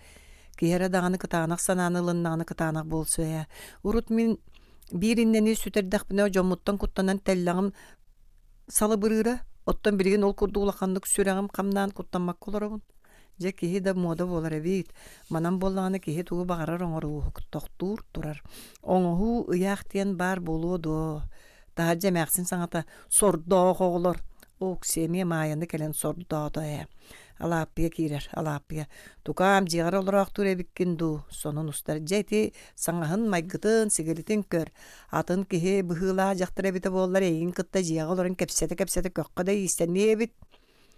Киһи эрэ даҕаны кытаанах санааны ылыннаҕына кытаанах буолсу ээ. Урут мин биир иннэни сүтэрдэхпинэ дьоммуттан куттанан тэллэҕим салыбырыыра, оттон билигин ол курдук улаханнык сүрэҕим хамнаан куттаммакка олоробун. Дьэ киһи да муода буолар эбит. Манан буоллаҕына киһи тугу баҕарар оҥорууһук, тохтуур турар. Оҥоһуу ыйаах диэн баар буолуо дуо? Таһырдьа эмээхсин саҥата «Сордоох оҕолор!» Окси эмиэ Маайаны кэлэн сордоото ээ. Алааппыйа киирэр, Алааппыйа «Тукаам, дьиэҕэр олороохтуур эбиккин дуу?» Сонун устар. «Дьэ ити саҥаһын майгытын, сигилитин көр. Атын киһи быһыылаах дьахтар эбитэ буоллар эйигин кытта дьиэҕэ олорон кэпсэтэ-кэпсэтэ көххө да иистэниэ эбит.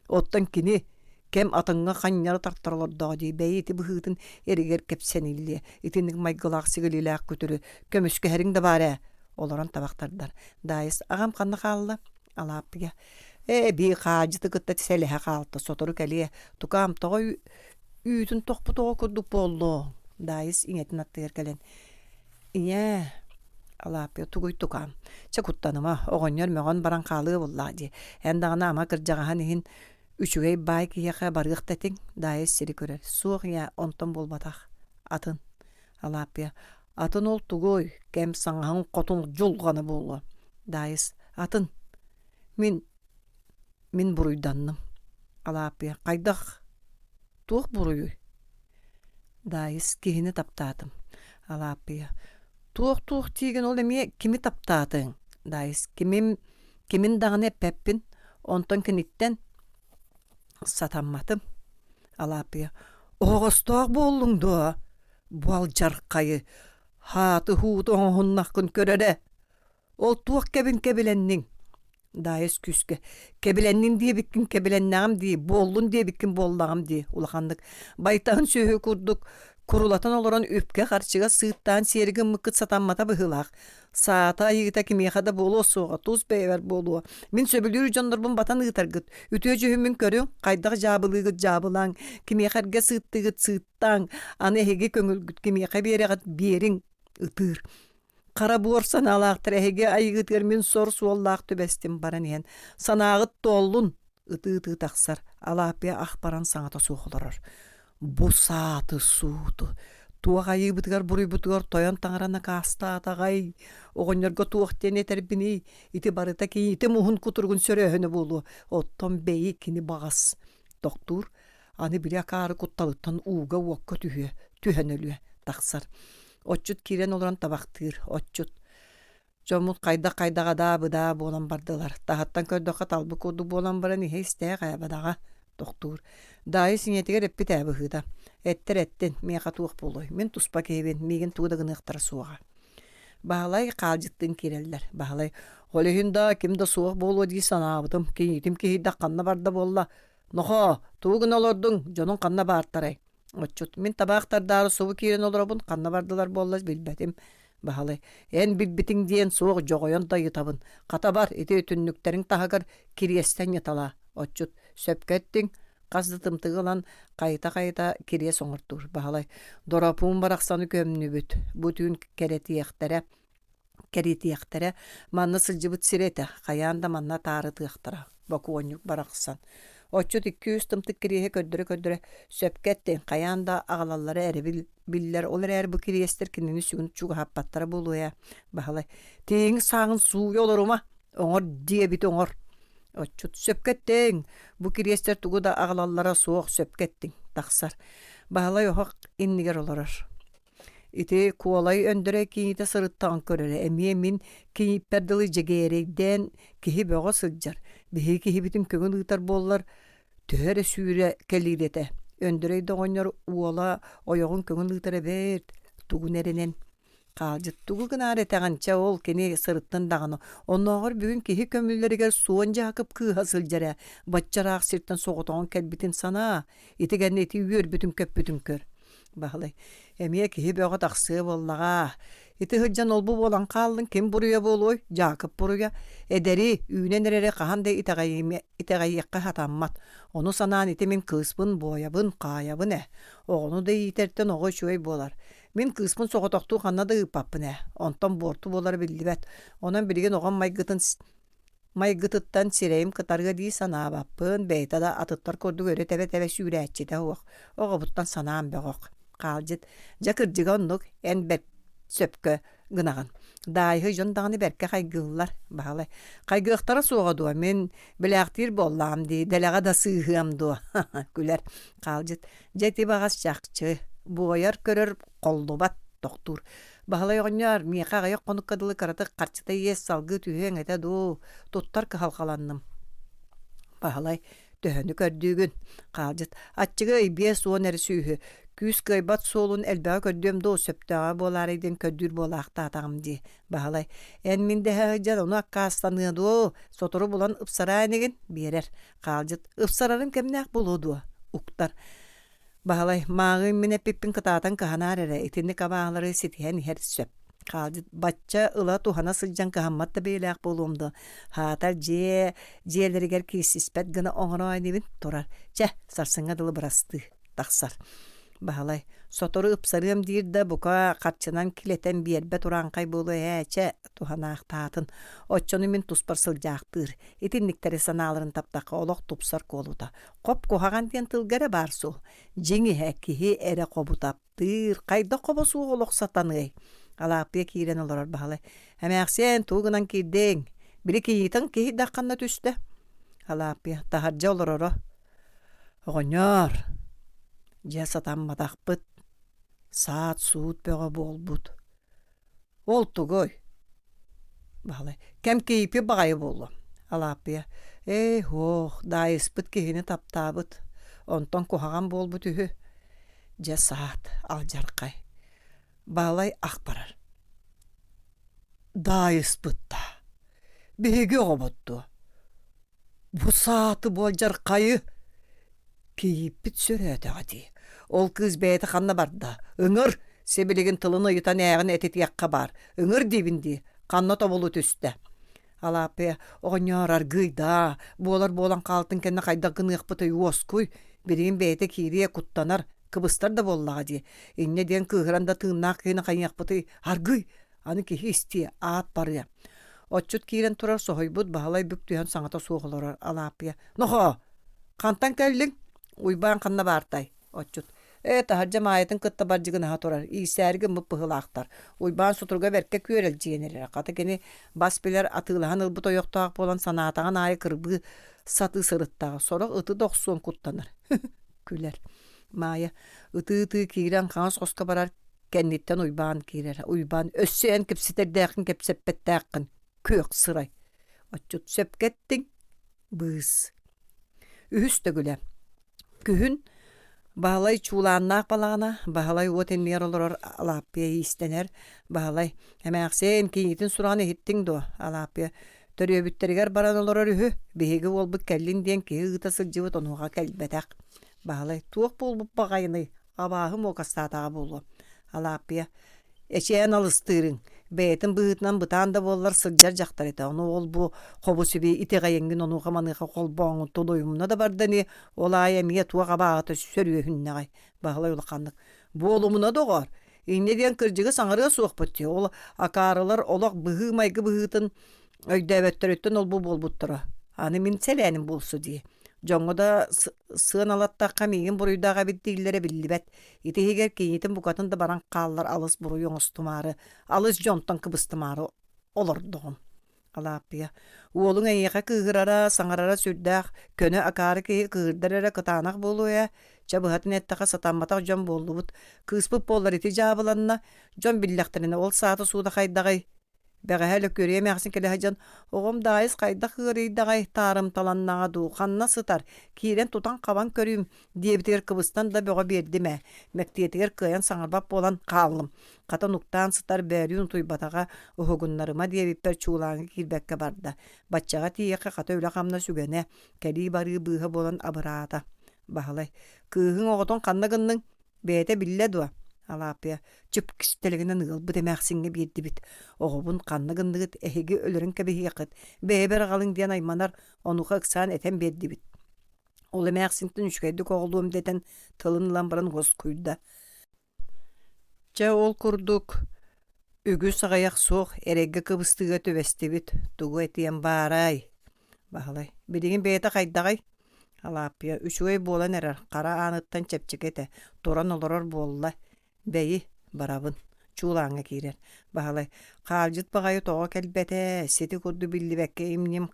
Оттон кини кэм атыҥҥа ханньары тартар олордоҕо дии бэйи ити быһыытын эригэр кэпсэниллиэ. Итинник майгылаах сигилилээх күтүрү көмүскэһэриҥ да баар ээ. Олорон табахтардар. Даайыс аҕам ханна хаалла? Алааппыйа. Ээ, бии хаадьыты кытта сэлэһэ хаалта, сотору кэлиэ. Тукаам тоҕо үүтүн тохпут оҕо курдук буоллуоҥ? Даайыс ийэтин аттыгар кэлэн Ийээ, Алааппыйа тугуй тукаам, чэ куттаныма, оҕонньор мөҕөн баран хаалыа буоллаҕа дии. Эн даҕаны ама кырдьаҕаһын иһин үчүгэй баай киһиэхэ барыах да этиҥ, Даайыс сири көрөр. Суох ийээ, онтон буолбатах. Атын. Алааппыйа атын ол тугуй, кэм саҥаһыҥ хотун дьулҕана буолуо. Даайыс атын. Мин мин буруйданным. Алааппыйа хайдах Туох буруйуй? Даайыс киһини таптаатым. Алааппыйа Туох-туох диигин ол эмиэ кими таптаатыҥ? Даайыс кимим кимин даҕаны эппэппин, онтон киниттэн сатамматым. Алааппыйа Оһоҕостоох буоллуҥ дуо? Бу алдьархайы, хааты-һууту оҥоһуннаххын көр эрэ. Ол туох кэбин кэбилэнниҥ? Даайыс күүскэ кэбилэннин диэбиккин кэбилэннэҕим дии, буоллун диэбиккин буоллаҕым дии улаханнык байтаһын сүөһү курдук курулатан олорон үпкэ-харчыга сыыттаан сиэри гыммыккыт сатаммата быһыылаах. Саата айыыта кимиэхэ да буолуо суоҕа, тус бэйэбэр буолуо. Мин сөбүлүүр дьоннорбун батан ыытаргыт, үтүө дьүһүммүн көрүҥ, хайдах дьаабылыыгыт дьаабылааҥ, кимиэхэ эргэ сыыттыыгыт сыыттааҥ, аны эһиги көҥүлгүт кимиэхэ биэрэҕит биэриҥ, ытыыр. Хара буор санаалаахтар эһиги айыгытыгар мин сор суоллаах түбэстим баран иһэн санааҕыт туоллун ытыы-ытыы тахсар Алааппыйа ах баран саҥата суох олорор бу сааты сууту туох айыыбытыгар буруйбутугар тойон таҥара накаастаатаҕай оҕонньорго туох диэн этэрбиний ити барыта кийиитим уһун кутуругун сөрөөһүнэ буолуо оттон бэйи кини баҕас тохтуур аны били акаары кутталыттан ууга-уокка түһүө түһэн өлүө тахсар Отчут киирэн олорон табахтыыр. Отчут дьоммут хайдах-хайдах адаа-быдаа буолан бардылар. Таһыттан көрдөххө талбыт курдук буолан баран иһэ истээх ээ бадаҕа тохтуур. Даайыс ийэтигэр эппит ээ быһыыта. Эттэр эттин, миэхэ туох буолуой? Мин туспа киһибин, миигин тугу да гыныахтара суоҕа. Баһылай хаалдьыттыын киирэллэр. Баһылай, ол иһин да ким да суох буолуо дии санаабытым. Кийиитим киһийдэх ханна барда буолла? Нохоо, тугу гына олордуҥ? Дьонуҥ ханна баартарай? Отчут мин табаах тардаары субу киирэн олоробун, ханна бардылар буолла билбэтим. Баһылай, эн билбитиҥ диэн суох дьоҕойон да ыйытабын. Хата бар, ити түннүктэриҥ таһыгар кириэстэн ньыталаа. Отчут, сөпкө эттиҥ, хас да тымтыгы ылан хайыта-хайыта кириэс оҥортуур. Баһылай, Доропуун барахсаны көмнүбүт, бу түүн кэрэтиэхтэрэ, кэритиэхтэрэ, манна сылдьыбыт сирэ этэ, хайаан да манна таарытыахтара, бокуонньук барахсан. Отчут икки-үс тымтык кириэһи көрдөрө-көрдөрө сөпкө эттиҥ, хайаан да аҕалаллара эрэбил биллэр, ол эрээри бу кириэстэр кинини сүгүн чугаһаппаттара буолуо ээ, Баһылай. Тииҥ сааҕын сууйа олорума, оҥор диэбит оҥор. Отчут сөпкө эттиҥ, бу кириэстэр тугу да аҕалаллара суох, сөпкө эттиҥ, тахсар. Баһылай оһох иннигэр олорор. Ити Куолай Өндөрөй кийиитэ сырыттаҕын көрөрө, эмиэ мин кийииппэр дылы дьэгиэрэйдээн киһи бөҕө сылдьар, биһиги киһибитин көҥүл ыытар буоллар, төһө эрэ сүүрэ кэлиир этэ. Өндөрөй да оҕонньор уола ойоҕун көҥүл ыытара бэрт, тугун эрэнэн Хаалдьыт тугу гынаары этэҕин, чэ ол кини сырыттын даҕаны, оннооҕор бүгүн киһи көмүллэригэр Суон Дьаакып кыыһа сылдьар ээ, бачча ыраах сиртэн соҕотоҕун кэлбитин санаа, ити кэннэ ити үөрбүтүн-көппүтүн көр. Баһылай, эмиэ киһи бөҕө тахсыа буоллаҕа. Ити сылдьан олбу буолан хааллыҥ, ким буруйа буолуой? Дьаакып буруйа. Эдэри, үүнэн эрэри хаһан да итэҕэйиэххэ сатаммат. Ону санаан ити мин кыыспын буойабын, хаайабын ээ. Оҕону да иитэртэн оҕо үчүгэй буолар. Мин кыыспын соҕотохтуу ханна да ыыппаппын ээ. Онтон буорту буолара биллибэт. Онон билигин оҕом майгытын Майгытыттан сирэйим кытарыа дии санаабаппын, бэйэтэ да атыттар курдук өрө тэбэ-тэбэ сүүрээччитэ суох, оҕобуттан санаам бөҕөх. Хаалдьыт, дьэ кырдьыга оннук, эн бэрт сөпкө гынаҕын. Даайыһы дьон даҕаны бэркэ хайгыыллар, Баһылай. Хайгыахтара суоҕа дуо, мин билээхтиир буоллаҕым дии, дэлэҕэ да сыыһыам дуо, күлэр. Хаалдьыт, дьэ ити баҕас чахчы, буойар көрөр холлубат, тохтуур. Баһылай оҕонньоор, миэхэ аҕыйах хонукка дылы кыратык харчыта иэс салгыы түһүөҥ этэ дуу, туттар кыһалҕаланным. Баһылай, төһөнү көрдүүгүн? Хаалдьыт, аччыгый 50 эрэ сүүһү, күүс кыайбат суолун элбэҕи көрдүөм дуу, сөптөөҕө буолаарай диэн көрдүүр буолаахтаатаҕым дии. Баһылай, эн мин дэһэ сылдьан ону аккаастаныа дуо, сотору булан ыпсараа инигин, биэрэр. Хаалдьыт, ыпсарарым кэмнээх буолуо дуо? Уктар. Баһылай, мааҕыын мин эппиппин кытаатан кыһанаар эрэ, итинник абааһылары ситиһэн иһэр сөп. Хаалдьыт бачча ыла туһана сылдьан кыһаммат да бэйэлээх буолуом дуо? Хаатар дьиэ дьиэлэригэр киирсиспэт гына оҥороо инибин турар. Чэ, сарсыҥҥа дылы бырастыы тахсар. Баһылай, сотору ыпсарыам диир да, бука харчынан килэтэн биэрбэт урааҥхай буолуо ээ, чэ, туһанаахтаатын. Оччону мин туспар сылдьаахтыыр. Итинниктэри санааларын таптахха олох тупсар куолута. Хоп куһаҕан диэн тылга эрэ баар суол. Дьиҥ иһэ киһи эрэ хобу таптыыр, хайдах хобо суох олох сатаныай? Алааппыйа киирэн олорор Баһылай. Эмээхсиэн, тугу гынан киирдиҥ? Били кийиитиҥ киһи да ханна түстэ? Алааппыйа таһырдьа олороро. Оҕонньоор, дьэ сатамматахпыт. Саат-суут бөҕө буолбут. Ол тугуй? Баһылай кэм киипи баҕайы буолуо. Алааппыйа ээ һуох, даайыспыт киһини таптаабыт, онтон куһаҕан буолбут үһү. Дьэ саат, алдьархай. Баһылай ах барар. Даайыспыт даа, биһиги оҕобут дуо? Бу сааты буолдьархайы Кийииппит сөрөөтөҕө дии. Ол кыыс бэйэтэ ханна барда? Ыҥыр! Сибилигин тылын ыйытан ээҕин этитиэххэ баар. Ыҥыр диибин дии. Ханна тобулу түстэ? Алааппыйа, оҕонньоор аргыый даа, буолар буолан хаалтын кэннэ хайдах гыныахпытый уоскуй. Билигин бэйэтэ киириэ, куттанар, кыбыстар да буоллаҕа дии. Инньэ диэн кыыһыран да тыыннаах киһини хайыахпытый? Аргыый! Аны киһи истиэ, аат барыа. Отчут киирэн турар соһуйбут Баһылай бүк түһэн саҥата суох олорор Алааппыйа «Нохоо, хантан кэллиҥ? Уйбаан ханна баартай?» Отчут «Ээ, таһырдьа Маайатын кытта бардьыгынаһа турар, иирсээри гыммыт быһыылаахтар. Уйбаан сутуруга бэркэ күөрэлдьийэн эрэрэ. Хата кини бас билэр атыылаһан ылбыт ойохтоох буолан санаатаҕын аайы кырбыы сатыы сырыттаҕа. Сорох ыты да охсуон куттанар» күлэр. Маайа ытыы-ытыы киирэн хаҥас хоско барар Кэнниттэн Уйбаан киирэр. Уйбаан өссө эн кэпсэтэрдээххин кэпсэппэттээххин күөх сырай. Отчут сөпкө эттиҥ быыс. Үһүс төгүлэ. Күһүн Баһылай чуулааннаах балаҕана, Баһылай уот иннигэр олорор Алааппыйа иистэнэр. Баһылай, эмээхсиэн, кийиитин сураҕын иһиттиҥ дуо? Алааппыйа, төрүөбүттэригэр баран олорор үһү. Биһиги уолбут кэллин диэн киһи ыыта сылдьыбыт онуоха кэлбэтэх. Баһылай, туох буолбут баҕайыный? Абааһы муокастаатаҕа буолуо. Алааппыйа эчээн алыстыырыҥ, бэйэтин быһыытынан бытаан да буоллар сылдьар дьахтар этэ. Ону ол-бу хобу-сиби итэҕэйэҥҥин онуоха-маныаха холбооҥҥун тулуйумна да барда ини, ол аайы эмиэ туох абааһыта сөрүөһүннэҕэй? Баһылай улаханнык «Буолумуна, доҕоор, инньэ диэн кырдьыгы саҥарыа суохпут дии, ол акаарылар олох быһыы-майгы быһыытын Өйдөөбөттөрүттэн ол-бу буолбуттара. Аны мин сэлээним буолсу дии. Дьоҥҥо да сыаналаттахха миигин буруйдаах эбит дииллэрэ биллибэт. Ити иһигэр кийиитим букатын да баран хааллар алыс буруй оҥостумаары, алыс дьонтон кыбыстымаары олордоҕум. Алааппыйа, уолуҥ эйиэхэ кыыһырара, саҥарара сүрдээх, көнө акаары киһи кыыһырдар эрэ кытаанах буолуо ээ. Чэ быһатын эттэххэ сатамматах дьон буоллубут. Кыыспыт буоллар ити дьаабыланна, дьон биллэхтэринэ ол саата-суута хайдаҕый? Бэҕэһээ Лөкүөрүйэ эмээхсин кэлэ сылдьан, «Оҕом Даайыс хайдах ыарыйдаҕай, таарымталаннаҕа дуу, ханна сытар, киирэн тутан-хабан көрүүм» диэбитигэр кыбыстан да бөҕө биэрдим ээ, мэктиэтигэр кыайан саҥарбат буолан хааллым. Хата нуктаан сытар бөөлүүн утуйбатаҕа, уһугуннарыма диэбиппэр чуулааҥҥа киирбэккэ барда. Баччаҕа тиийиэххэ хата үлэ-хамнас үгэнэ, кэлии-барыы быыһа буолан абыраата. Баһылай, «Кыыһыҥ оҕотун ханна гынныҥ?» Бэйэтэ биллэ дуо? Алааппыйа чып кистэлэҥинэн ыалбыт эмээхсиҥҥэ биэрдибит. Оҕобун ханна гынныгыт, эһиги өлөрөн кэбиһиэххит, бэйэбэр аҕалыҥ диэн айманар, онуоха ыксаан этэн биэрдибит. Ол эмээхсинтэн үчүгэйдик оҕолуом дэтэн тылын ылан баран уоскуйда. Чэ, ол курдук үгүс аҕыйах суох эрэйгэ кыбыстыыга түбэстибит, тугу этиэм баарай? Баһылай, билигин бэйэтэ хайдаҕый? Алааппыйа үчүгэй буолан эрэр, хара ааныттан чэпчэки этэ, туран олорор буолла. Бэйи, барабын. Чуулааҥҥа киирэр. Баһылай, хаалдьыт баҕайы тоҕо кэлбэтэ, сити курдук биллибэккэ им-ньим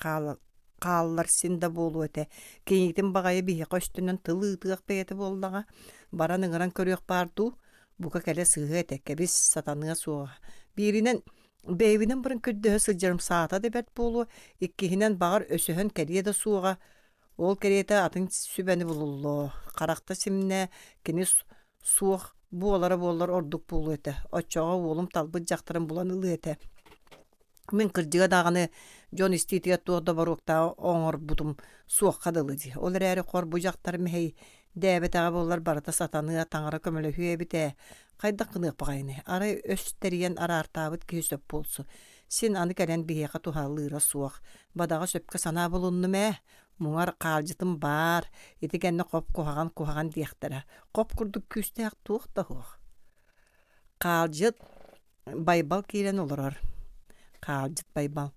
хааллар син да буолуо этэ. Кинитин баҕайы биһиэхэ өстөнөн тыл ыытыах бэйэтэ буоллаҕа. Баран ыҥыран көрүөх баар дуу? Бука кэлэ сыһыа этэ, кэбис, сатаныа суоҕа. Бииринэн, бэйэбинэн баран көрдөһө сылдьарым саата да бэрт буолуо, иккиһинэн, баҕар, өсөһөн кэлиэ да суоҕа. Ол кэриэтэ атын сүбэни булуллуо. Харахта симнэ, кини суох буолара буоллар ордук буолуо этэ. Оччоҕо уолум талбыт дьахтарын булан ылыа этэ. Мин кырдьыга даҕаны дьон истиитигэр туох да боруоктааҕы оҥорбутум суохха дылы дии. Ол эрээри хор бу дьахтар мэһэйдээбэтэҕэ буоллар барыта сатаныа, таҥара көмөлөһүө эбит ээ. Хайдах гыныах баҕайыный? Арай өс тэрийэн араартаабыт киһи сөп буолсу. Син аны кэлэн биһиэхэ туһалыыра суох. Бадаҕа сөпкө санаа булуннум ээ. Муҥар хаалдьытым баар, ити кэннэ хоп куһаҕан куһаҕан диэхтэрэ. Хоп курдук күүстээх туох да суох. Хаалдьыт Байбал киирэн олорор. Хаалдьыт Байбал.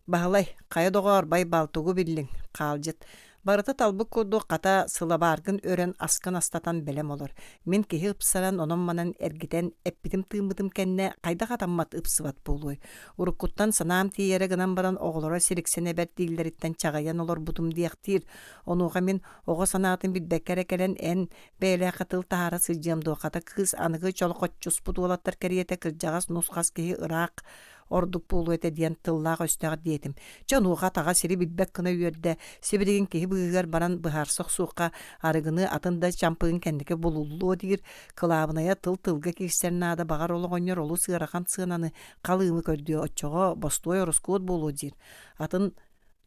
Баһылай, хайа доҕоор, Байбал, тугу биллиҥ? Хаалдьыт. Барыта талбыт курдук хата сылабааргын өрөн аскын астатан бэлэм олор. Мин киһи ыпсаран онон-манан эргитэн эппитим-тыыммытым кэннэ хайдах атаммат ыпсыбат буолуой? Уруккуттан санаам тиийэрэ гынан баран оҕолоро сириксэн эбэр дииллэриттэн чаҕыйан олорбутум диэхтиир. Онуоха мин оҕо санаатын билбэккэ эрэ кэлэн эн бэйэлээххэ тыл таһаара сылдьыам дуо хата кыыс аныгы чолохоччуспут уолаттар кэриэтэ кырдьаҕас нус-хас киһи ыраах ордук буолуо этэ диэн тыллаах-өстөөх диэтим. Чэ онуоха атаҕа сири билбэт гына үөрдэ, сибилигин киһи быыһыгар баран быһаарса охсуохха, арыгыны атын да чампыгын кэнники булуллуо диир, кылаабынайа тыл тылга киирсэр наада баҕар ол оҕонньор олус ыарахан сыананы халыымы көрдүө, оччоҕо бостуой ороскуот буолуо диир. Атын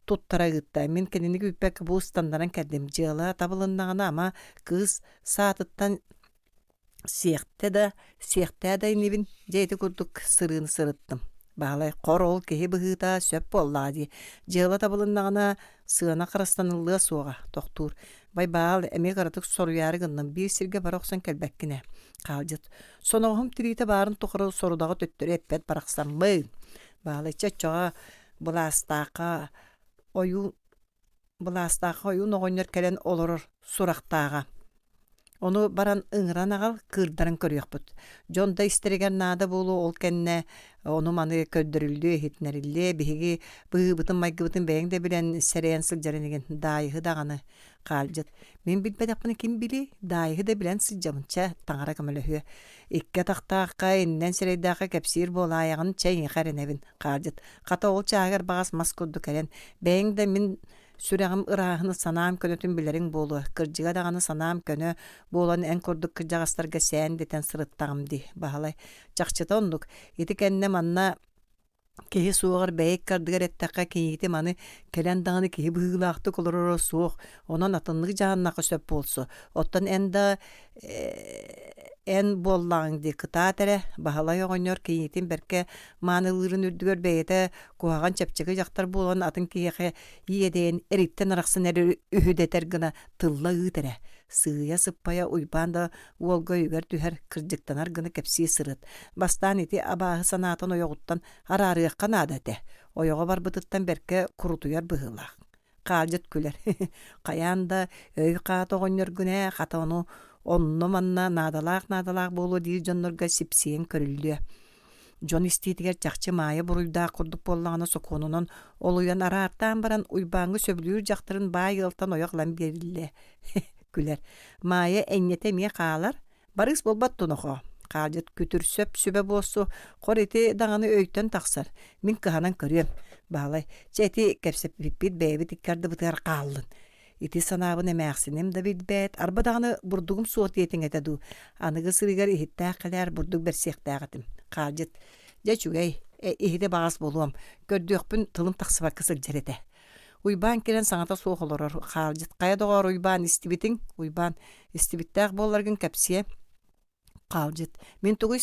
туттара ыытта. Мин кинини күүппэккэ бу ыстаннаран кэллим. Дьыала табылыннаҕына ама кыыс саатыттан Сиэхтэ да, сиэхтээ да инибин, дьэ ити курдук сырыыны сырыттым. Баһылай хор ол киһи быһыыта сөп буоллаҕа дии. Дьыала табылыннаҕына сыана харыстаныллыа суоҕа, тохтуур. Байбаал, эмиэ кыратык соруйаары гынным, биир сиргэ бара охсон кэлбэккин ээ. Хаалдьыт. Соноҕоһум тириитэ баарын тухары сорудаҕы төттөрү эппэт барахсаммын. Баһылай чэ оччоҕо былаастаахха ойуу Былаастаахха ойуун оҕонньор кэлэн олорор сурахтааҕа. Ону баран ыҥыран аҕал, кыырдарын көрүөхпүт. Дьон да истэригэр наада буолуо, ол кэннэ ону-маны көрдөрүллүө, иһитиннэриллиэ. Биһиги быһыыбытын-майгыбытын бэйэҥ да билэн, сэрэйэн сылдьар инигин, Даайыһы даҕаны хаалдьыт. Мин билбэтэхпинэ ким билиэй, Даайыһы да билэн сылдьабын, чэ, таҥара көмөлөһүө. Икки атахтаахха, иннинэн сирэйдээххэ кэпсиир буолаайаҕын, чэ, эйиэхэ эрэнэбин, хаалдьыт. Хата ол чааһыгар баҕас мас курдук кэлэн, бэйэҥ да мин сүрэҕим ырааһын, санаам көнөтүн билэриҥ буолуо, кырдьыга даҕаны санаам көнө буолан эн курдук кырдьаҕастарга сээн дэтэн сырыттаҕым дии, Баһылай. Чахчыта оннук. Ити кэннэ манна киһи суоҕар бэйэ икки ардыгар эттэххэ киниитим аны кэлэн даҕаны киһи быһыылаахтык олороро суох, онон атыннык дьаһаннахха сөп буолсу. Оттон эн да эн буоллаҕыҥ дии кытаат эрэ Баһылай оҕонньор киниитин бэркэ маанылыырын үрдүгэр бэйэтэ куһаҕан чэпчэки дьахтар буолан атын киһиэхэ иэдэйэн эриттэн арахсан эрэр үһү дэтэр гына тылла ыыт эрэ сыыйа сыппайа Уйбаан да уолга өйүгэр түһэр кырдьыктанар гына кэпсии сырыт бастаан ити абааһы санаатын ойоҕуттан араарыахха наада этэ ойоҕо барбытыттан бэркэ курутуйар быһыылаах Хаалдьыт күлэр: «Хайаан да өй хаата оҕонньоргун ээ, хата ону онно-манна наадалаах-наадалаах буолуо диир дьоннорго сипсийэн көрүллүө. Дьон истиитигэр чахчы Маайа буруйдаах курдук буоллаҕына сокуонунан олуйан араартаан баран Уйбааҥҥа сөбүлүүр дьахтарын баай ыалтан ойох ылан биэриллиэ» күлэр. Маайа энньэтэ эмиэ хаалар, Барыыс буолбат дуо, нохоо? Хаалдьыт күтүр сөп сүбэ буолсу, хор ити даҕаны өйтөн тахсар. Мин кыһанан көрүөм. Баһылай, чэ ити кэпсэппиппит бэйэбит икки ардыбытыгар хааллын. Ити санаабын эмээхсиним да билбэт, арба даҕаны бурдугум суох диэтиҥ этэ дуу. Аныгы сырыыгар иһиттээх кэлээр бурдук бэрсиэхтээх этим. Хаалдьыт, дьэ үчүгэй, иһити баҕас буолуом. Көрдүөхпүн тылым тахсыбакка сылдьар этэ. Уйбаан кэлэн саҥата суох олорор. Хаалдьыт, хайа доҕоор, Уйбаан, истибитиҥ? Уйбаан, истибиттээх буолларгын кэпсиэ. Хаалдьыт, мин тугу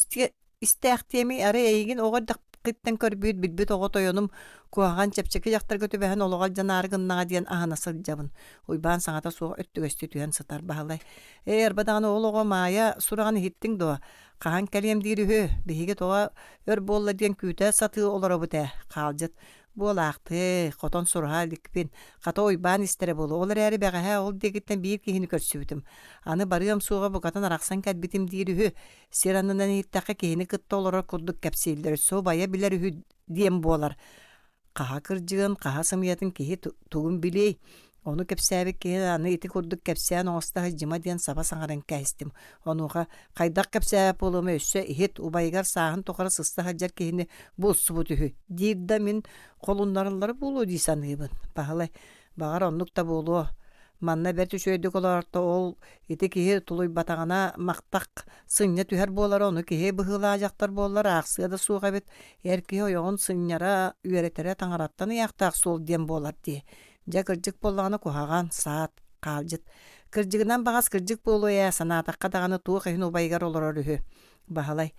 истээхтиэмий, арай эйигин оҕо эрдэххиттэн көрбүт, билбит оҕо тойонум куһаҕан чэпчэки дьахтарга түбэһэн олоҕо алдьанаары гыннаҕа диэн аһына сылдьабын. Уйбаан саҥата суох өттүгэстии түһэн сытар Баһылай. Ээ, арба даҕаны ол оҕо Маайа сураҕын иһиттиҥ дуо? Хаһан кэлиэм диир үһү, биһиги тоҕо өр буолла диэн күүтэ сатыы олоробут ээ, Хаалдьыт. Буолаахтыы, хотон сураһа иликпин. Хата Уйбаан истэрэ буолуо. Ол эрээри бэҕэһээ ол диэкиттэн биир киһини көрсүбүтүм. Аны барыам суоҕа букатын арахсан кэлбитим диир үһү. Сир аннынан иһиттэххэ киһини кытта олорор курдук кэпсииллэр, өссө убайа билэр үһү диэн буолар. Хаһа кырдьыгын, хаһа сымыйатын киһи тугун билиэй? Ону кэпсээбит киһи аны ити курдук кэпсээн оҥосто сылдьыма диэн саба саҥаран кээстим. Онуоха хайдах кэпсээбэт буолуомай өссө иһит, убайыгар сааһын тухары сыста сылдьар киһини булсубут үһү диир да мин холуннараллара буолуо дии саныыбын. Баһылай, баҕар оннук да буолуо. Манна бэрт үчүгэйдик олоорто ол ити киһи тулуйбатаҕына махтах сынньа түһэр буолара ону киһи быһыылаах дьахтар буоллар аахсыа да суох эбит эр киһи ойоҕун сынньара үөрэтэрэ таҥараттан ыйаахтаах суол диэн буолар дии Дьэ кырдьык буоллаҕына куһаҕан, саат, хаалдьыт. Кырдьыгынан баҕас кырдьык буолуо ээ, санаатахха даҕаны туох иһин убайыгар олорор үһү. Баһылай,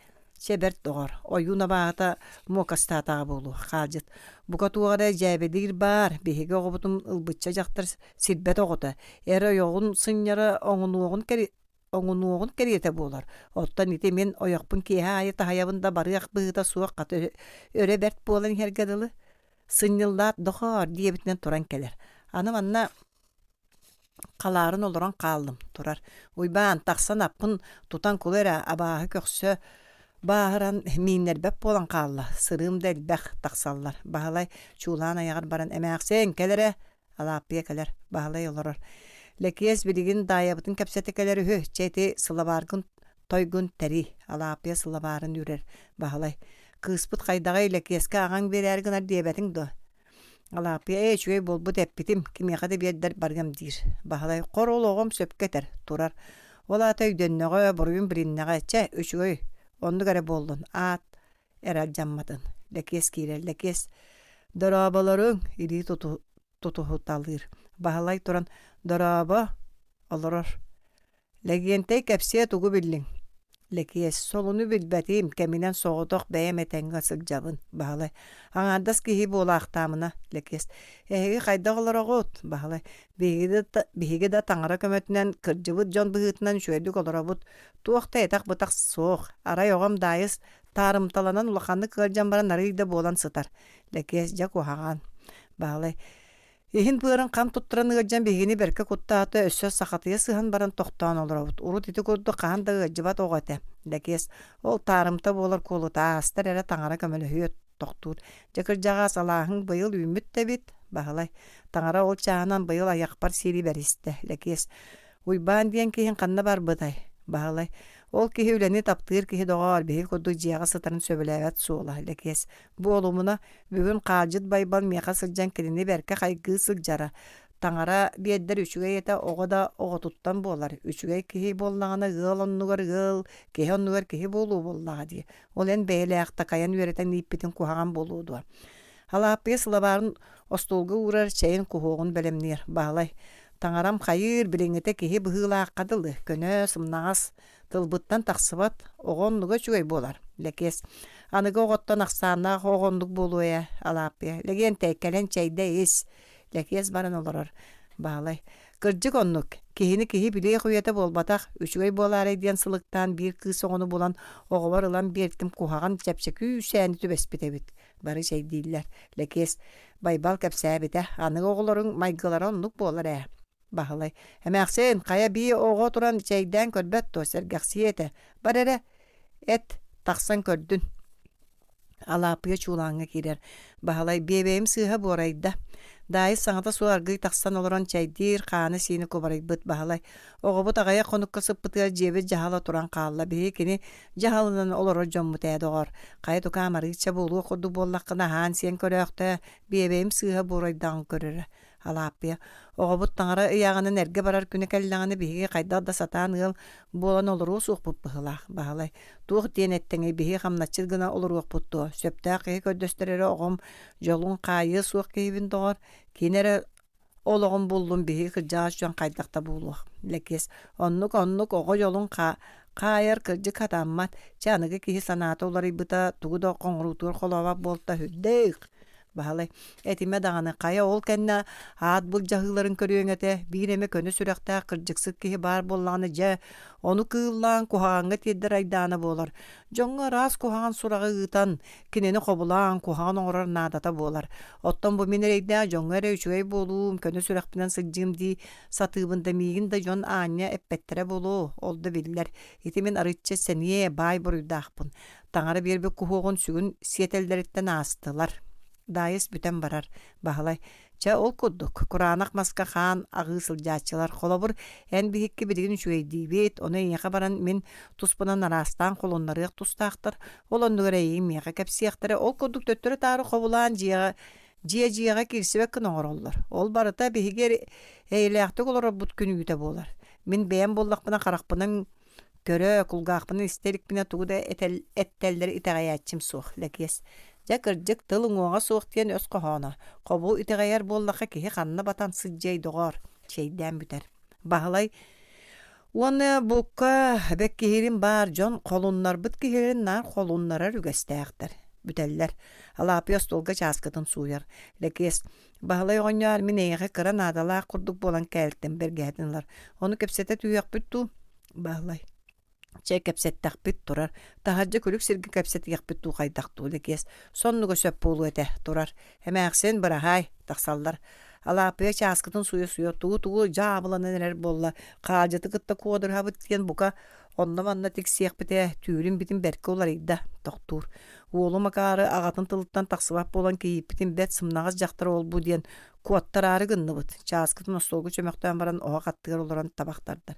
чэ бэрт доҕор, ойуун абааһыта муокастаатаҕа буолуо, хаалдьыт. Бука туох эрэ дьээбэлиир баар, биһиги оҕобутун ылбычча дьахтар сирбэт оҕото, эр ойоҕун сынньара оҥунуоҕун кэри оҥунуоҕун кэриэтэ буолар. Оттон ити мин ойохпун киэһэ аайы таһайабын да барыах быһыыта суох хата өрө бэрт буолан иһэргэ дылы. Сынньыллаат дохоор диэбитинэн туран кэлэр. Аны манна халаарын олорон хааллым турар. Уйбаан тахсан аппын тутан кулу эрэ абааһы көхсө бааһыран мииннэрбэт буолан хаалла. Сырыым да элбэх тахсаллар. Баһылай чуулаан айаҕар баран эмээхсин кэл эрэ Алааппыйа кэлэр, Баһылай олорор. Лэкиэс билигин Даайабытын кэпсэтэ кэлэр үһү, чэ ити сылабааргын тойгун тэрий. Алааппыйа сылабаарын үүрэр. Баһылай, кыыспыт хайдаҕый Лэкиэскэ аҕаҥ биэрээри гынар диэбэтиҥ дуо? Алааппыйа ээ үчүгэй буолбут эппитим, кимиэхэ да биэрдэр барыам диир. Баһылай, хор ол оҕом сөпкө этэр, турар. Ол аата өйдөннөҕө, буруйун билиннэҕэ, чэ, үчүгэй, оннук эрэ буоллун, аат эрэ алдьамматын. Лэкиэс киирэр. Лэкиэс «Дорооболоруҥ!» илии тутуһуталыыр. Баһылай туран «Дорообо!» олорор. «Лэгиэнтэй кэпсиэ тугу биллиҥ?» Лэкиэс «Солуну билбэтим, кэминэн соҕотох бэйэм этэҥҥэ сылдьабын». Баһылай «Аҥаардас киһи буолаахтаамына». Лэкиэс «Эһиги хайдах олороҕут?» Баһылай «Биһиги да таҥара көмөтүнэн кырдьыбыт дьон быһыытынан үчүгэйдик олоробут. Туох да этэх-бытах суох. Арай оҕом Даайыс таарымталанан улаханнык ыалдьан баран арыый да буолан сытар. Лэкиэс дьэ куһаҕан. Баһылай иһин быарын хам туттаран ыалдьан биһигини бэркэ куттаата, өссө сахатыйа сыһан баран тохтоон олоробут. Урут ити курдук хаһан да ыалдьыбат оҕо этэ. Лэкиэс ол таарымта буолар куолута аастар эрэ таҥара көмөлөһүө тохтуур. Дьэ кырдьаҕас алааһыҥ быйыл үүммүт да эбит. Баһылай таҥара ол чааһынан быйыл айахпар сири бэристэ. Лэкиэс Уйбаан диэн киһиҥ ханна барбытай? Баһылай Ол киһи үлэни таптыыр киһи доҕоор, биһиги курдук дьиэҕэ сытарын сөбүлээбэт суола, Лэкиэс. Буолумуна, бүгүн Хаалдьыт Байбал миэхэ сылдьан кинини бэркэ хайгыы сылдьара. Таҥара биэрдэр үчүгэй этэ оҕо да оҕотуттан буолар. Үчүгэй киһи буоллаҕына ыал оннугар ыал, киһи оннугар киһи буолуо буоллаҕа дии. Ол эн бэйэлээх такайан үөрэтэн ииппитин куһаҕан буолуо дуо? Алааппыйа сылабаарын остуолга уурар, чэйин куһуоҕун бэлэмниир. Баһылай Таҥарам хайыыр, билиҥҥитэ киһи быһыылаахха дылы, көнө, сымнаҕас, тылбыттан тахсыбат, оҕо оннуга үчүгэй буолар. Лэкиэс аныгы оҕоттон ахсааннаах оҕо оннук буолуо ээ, Алааппыйа. Лэгиэнтэй, кэлэн чэйдэ ис. Лэкиэс баран олорор. Баһылай Кырдьык оннук. Киһини киһи билиэх үйэтэ буолбатах, үчүгэй буолаарай диэн сылыктаан биир кыыс оҕону булан оҕобор ылан биэртим куһаҕан чэпчэки үүсээни түбэспит эбит. Бары чэйдииллэр. Лэкиэс Байбал кэпсээбитэ, аныгы оҕолоруҥ майгылара оннук буолар ээ. Баһылай Эмээхсин, хайа бии оҕо туран чэйдээн көрбөт дуо, сэргэхсийиэ этэ. Бар эрэ, эт, тахсан көрдүн. Алааппыйа чуулааҥҥа киирэр. Баһылай биэбэйим сыыһа буорайда. Даайыс саҥата суох аргыый тахсан олорон чэйдиир, хааны-сиини кубарыйбыт Баһылай Оҕобут аҕыйах хонукка сыппытыгар дьиэбит дьаһала туран хаалла. Биһиги кини дьаһалынан олорор дьоммут ээ, доҕор. Хайа тукаам арыычча буолуох курдук буоллаххына аһаан-сиэн көрөөхтөө, биэбэйим сыыһа буорайдаҕын көрөрө. Алааппыйа, оҕобут таҥара ыйааҕынан эргэ барар күнэ кэллэҕинэ биһиги хайдах да сатаан ыал буолан олоруо суохпут быһыылаах. Баһылай, туох диэн эттэҥий биһиги хамначчыт гына олоруохпут дуо? Сөптөөх киһи көрдөстөр эрэ оҕом дьолун хаайыа суох киһибин доҕор. Кини эрэ Олоҕун буллум биһиги кырдьаҕас дьон хайдах да буолуох. Лэкиэс оннук-оннук оҕо дьолун хаайар кырдьык хатаммат. Чэ аныгы киһи санаата уларыйбыта тугу да хоҥоруутугар холообот буолта сүрдээх. Баһылай, этимэ даҕаны, хайа ол кэннэ аат былдьаһыыларын көрүөҥ этэ, биир эмэ көнө сүрэхтээх кырдьыксыт киһи баар буоллаҕына дьэ, ону кыыллаан куһаҕаҥҥа тиэрдэр айдаана буолар. Дьоҥҥо араас куһаҕан сураҕы ыытан, кинини хобулаан, куһаҕан оҥорор наадата буолар. Оттон бу мин эрэйдээх дьоҥҥо эрэ үчүгэй буолуум, көнө сүрэхпинэн сылдьыым дии сатыыбын да миигин да дьон аанньа эппэттэрэ буолуо, ол да биллэр. Ити мин арыычча сэниэ, баай буруйдаахпын. Таҥара биэрбит куһуоҕун сүгүн сиэтэллэриттэн аастылар. Даайыс бүтэн барар. Баһылай, чэ ол курдук, кураанах маска хаан аҕыы сылдьааччылар. Холобур, эн биһикки билигин үчүгэйдиибит, ону эйиэхэ баран мин туспунан араастаан холуннарыах тустаахтар, ол оннугар эйигин миэхэ кэпсиэхтэрэ, ол курдук төттөрү-таары хобулаан дьиэҕэ дьиэ-дьиэҕэ киирсибэт гына оҥороллор. Ол барыта биһиги эйэлээхтик олорорбут күнүүтэ буолар. Мин бэйэм буоллахпына харахпынан Көрө, кулгаахпын истэ иликпинэ тугу да эттэллэр итэҕэйээччим суох, Лэкиэс. Дьэ, кырдьык, тыл уҥуоҕа суох диэн өс хоһооно. Хобу итэҕэйэр буоллахха киһи ханна батан сылдьыай, доҕоор, чэйдээн бүтэр. Баһылай уонна букка бэккиһиирим баар дьон холуннарбыт киһилэрин наар холуннарар үгэстээхтэр. Бүтэллэр. Алаапыйа остуолга чааскытын сууйар. Лэкиэс, Баһылай оҕонньоор, мин эйиэхэ кыра наадалаах курдук буолан кээлтим, бэргэһэтин ылар. Ону кэпсэтэ түһүөхпүт дуу? Баһылай. Чэ, кэпсэттэхпит турар. Таһырдьа күлүк сиргэ кэпсэтиэхпит дуу хайдах дуу, Лэкиэс. Соннуга сөп буолуо этэ, турар. Эмээхсин, быраһаай, тахсаллар. Алааппыйа чааскытын суйа-суйа тугу-тугу дьаабыланан эрэр буолла. Хаадьыты кытта куодураһабыт диэн бука онно-манна тиксиэхпит ээ, түүрүн-битин бэркэ уларыйда, тохтуур. Уолум акаары аҕатын тылыттан тахсыбат буолан кийииппитин бэрт сымнаҕас дьахтар ол-бу диэн куоттараары гынныбыт. Чааскытын остуолга чөмөхтөөн баран оһох аттыгар олорон табах тардар.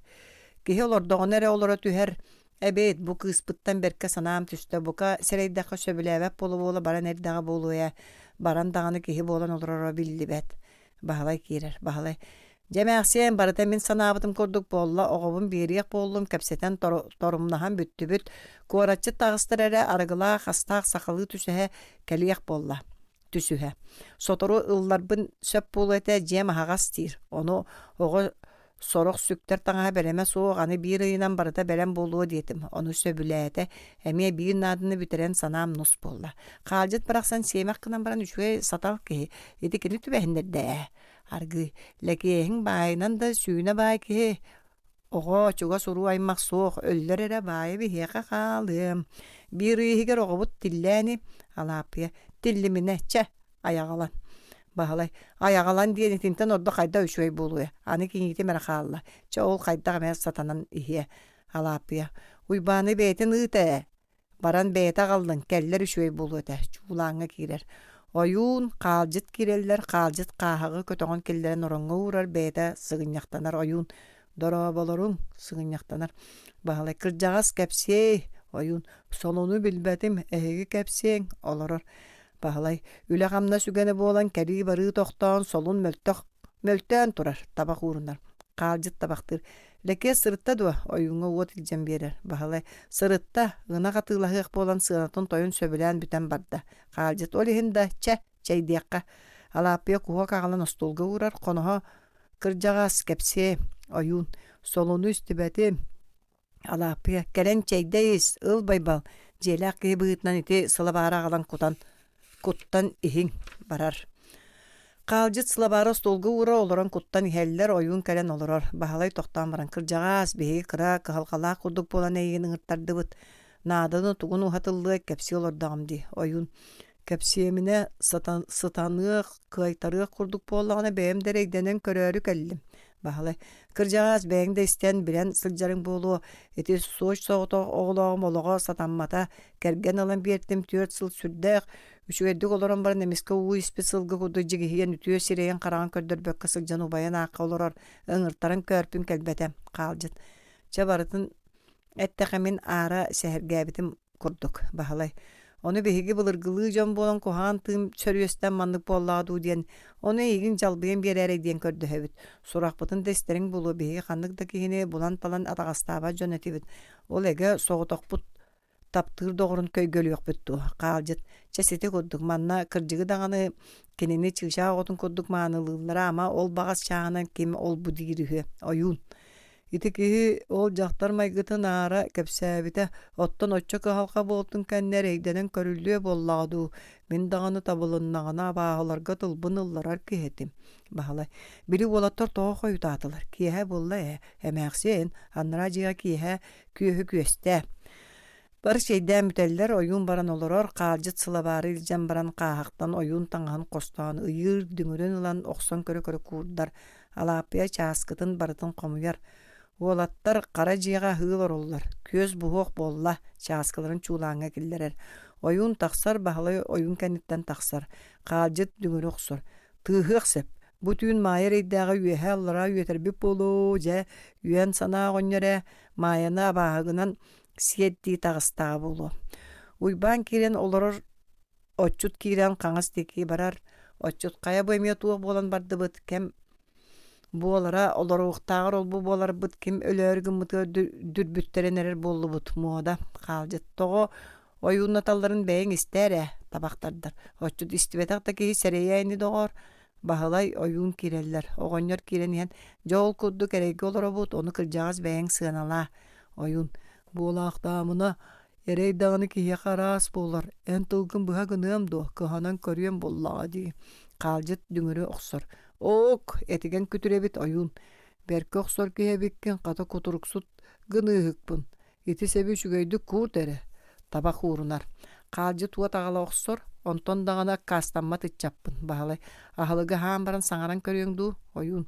Киһи олордоҕуна эрэ олоро түһэр, эбээт бу кыыспыттан бэркэ санаам түстэ, бука сэрэйдэххэ сөбүлээбэт буола-буола баран эрдэҕэ буолуо ээ, баран даҕаны киһи буолан олороро биллибэт. Баһылай киирэр. Баһылай Дьэ эмээхсиэн, барыта мин санаабытым курдук буолла, оҕобун биэриэх буоллум, кэпсэтэн торумнаһан бүттүбүт. Куоратчыт таҕыстар эрэ арыгылаах, астаах сахалыы түсэһэ кэлиэх буолла. Түсүһэ. Сотору ылларбын сөп буолуо этэ, дьиэм аһаҕас диир. Ону оҕо сорох сүктэр таҥаһа бэлэмэ суох, аны биир ыйынан барыта бэлэм буолуо диэтим. Ону сөбүлээтэ. Эмиэ биир нааданы бүтэрэн санаам нус буолла. Хаалдьыт барахсан сиэмэх гынан баран үчүгэй сатал киһи. Ити кини түбэһиннэрдэ ээ. Аргыый, Лэкиэһиҥ баайынан да сүүнэ баай киһи, оҕо, чугас уруу-аймах суох, өллөр эрэ баайа биһиэхэ хаалыам. Биир ый иһигэр оҕобут тиллээни, Алааппыйа, тиллиминэ, чэ, айаҕалан. Баһылай, айаҕалан диэн итинтэн ордук хайдах үчүгэй буолуой, аны киниитим эрэ хаалла, чэ ол хайдах эмэ сатанан иһиэ. Алааппыйа, Уйбааны бэйэтин ыыт ээ, Баран бэйэтэ аҕаллын, кэллэр үчүгэй буолуо этэ, чуулааҥҥа киирэр. Ойуун, хаалдьыт киирэллэр, хаалдьыт хааһаҕы көтөҕөн киллэрэн ороҥҥо уурар, бэйэтэ сыгынньахтанар ойуун «Дорооболоруҥ» сыгынньахтанар. Баһылай «Кырдьаҕас кэпсиэй» ойуун «Солуну билбэтим, эһиги кэпсиэҥ» олорор. Баһылай «Үлэ-хамнас үгэнэ буолан кэлии-барыы тохтоон, солун мөлтөх мөлтөөн турар, табах уурунар». Хаалдьыт табахтыыр Лэкиэс сырытта дуо? Ойууҥҥа уот илдьэн биэрэр. Баһылай сырытта, ынах атыылаһыах буолан сыанатын тойон сөбүлээн бүтэн барда. Хаалдьыт ол иһин да, чэ, чэйдиэххэ. Алааппыйа куһуок аҕалан остуолга уурар, хоноһо кырдьаҕас, кэпсиэ, ойуун, солуну истибэтим. Алааппыйа, кэлэн чэйдэ ис, ыл Байбал, дьиэлээх киһи быһыытынан ити сылабаары аҕалан кутан куттан иһиҥ барар Хаалдьыт сылабаары остуолга уура олорон куттан иһэллэр, ойуун кэлэн олорор. Баһылай тохтоон баран, «Кырдьаҕаас, биһиги кыра, кыһалҕалаах курдук буолан эйигин ыҥыртардыбыт. Нааданы тугун уһатыллыай, кэпсии олордоҕум дии». Ойуун «Кэпсиэминэ, сытаныах, кыайтарыах курдук буоллаҕына бэйэм да эрэйдэнэн көрөөрү кэллим». Баһылай «Кырдьаҕаас, бэйэҥ да истэн, билэн сылдьарыҥ буолуо. Ити суоч соҕотох оҕолооҕум олоҕо сатаммата. Кэргэн ылан биэртим 4 сыл сүрдээх Үчүгэйдик олорон баран эмискэ уу испит сылгы курдук дьигиһийэн үтүө сирэйин-хараҕын көрдөрбөккө сылдьан убайын аахха олорор, ыҥыртаран көөрпүн кэлбэтэ, хаалдьыт. Чэ барытын эттэхэ мин аара сэһэргээбитим курдук, Баһылай. Ону биһиги былыргылыы дьон буолан куһаҕан тыым сөрүөстэн маннык буоллаҕа дуу диэн, ону эйигин дьалбыйан биэрээрэй диэн көрдөһөбүт. Сурахпытын да истэриҥ буолуо, биһиги ханнык да киһини булан-талан атаҕастаабат дьон этибит. Ол эгэ соҕотохпут таптыыр доҕорун көйгөлүөхпүт дуо, хаалдьыт, чэ сити курдук манна кырдьыгы даҕаны кинини чыычаах оҕотун курдук маанылыыллара ама ол баҕас чааһынан ким ол-бу диир үһү, ойуун. Ити киһи ол дьахтар майгытын аара кэпсээбитэ, оттон оччо кыһалҕа буолтун кэннэ эрэйдэнэн көрүллүө буоллаҕа дуу, мин даҕаны табылыннаҕына абааһыларга тылбын ылларар киһи этим. Баһылай, били уолаттар тоҕо хойутаатылар, киэһэ буолла ээ, эмээхсиэн, анараа дьиэҕэ киэһэ күөһү күөстээ. Бары чэйдээн бүтэллэр, ойуун баран олорор, хаалдьыт сылабаары илдьэн баран хааһахтан ойуун таҥаһын хостоон ыйыыр, дүҥүрүн ылан охсон көрө-көрө куурдар, Алааппыйа чааскытын барытын хомуйар. Уолаттар хара дьиэҕэ аһыы олороллор, күөс буһуох буолла, чааскыларын чуулааҥҥа киллэрэр. Ойуун тахсар, Баһылай ойуун кэнниттэн тахсар, хаалдьыт дүҥүрү охсор. Тыаһыах сөп. Бу түүн Маайа эрэйдээҕи үөһэ-аллараа үөтэрбит буолуо, дьэ, үөн санаа оҕонньор ээ, Маайаны абааһыгынан сиэттии таҕыстаҕа буолуо. Уйбаан киирэн олорор отчут киирэн хаҥас диэки барар. Отчут хайа бу эмиэ туох буолан бардыбыт кэм буолара олоруохтааҕар ол-бу буоларбыт ким өлөөрү гыммытыгар дүрбүттэрин эрэр буоллубут муода хаалдьыт тоҕо ойууннаталларын бэйэҥ истээр ээ табахтардар отчут истибэтэх да киһи сэрэйээ ини доҕоор Баһылай ойуун киирэллэр оҕонньор киирэн иһэн дьэ ол курдук эрэйгэ олоробут ону кырдьаҕас бэйэҥ сыаналаа Ойуун буолаахтаамына, эрэй даҕаны киһиэхэ араас буолар, эн тылгын быһа гыныам дуо, кыһанан көрүөм буоллаҕа дии, хаалдьыт дүҥүрү охсор. Оок, этигэн күтүр эбит ойуун, бэркэ охсор киһи эбиккин, хата кутуруксут гыныыһыкпын, ити сэби үчүгэйдик куурт эрэ, табах уурунар. Хаалдьыт уот аҕала охсор, онтон даҕаны аккаастаммат ыччаппын, Баһылай, аһылыгы аһаан баран саҥаран көрүөҥ дуу, ойуун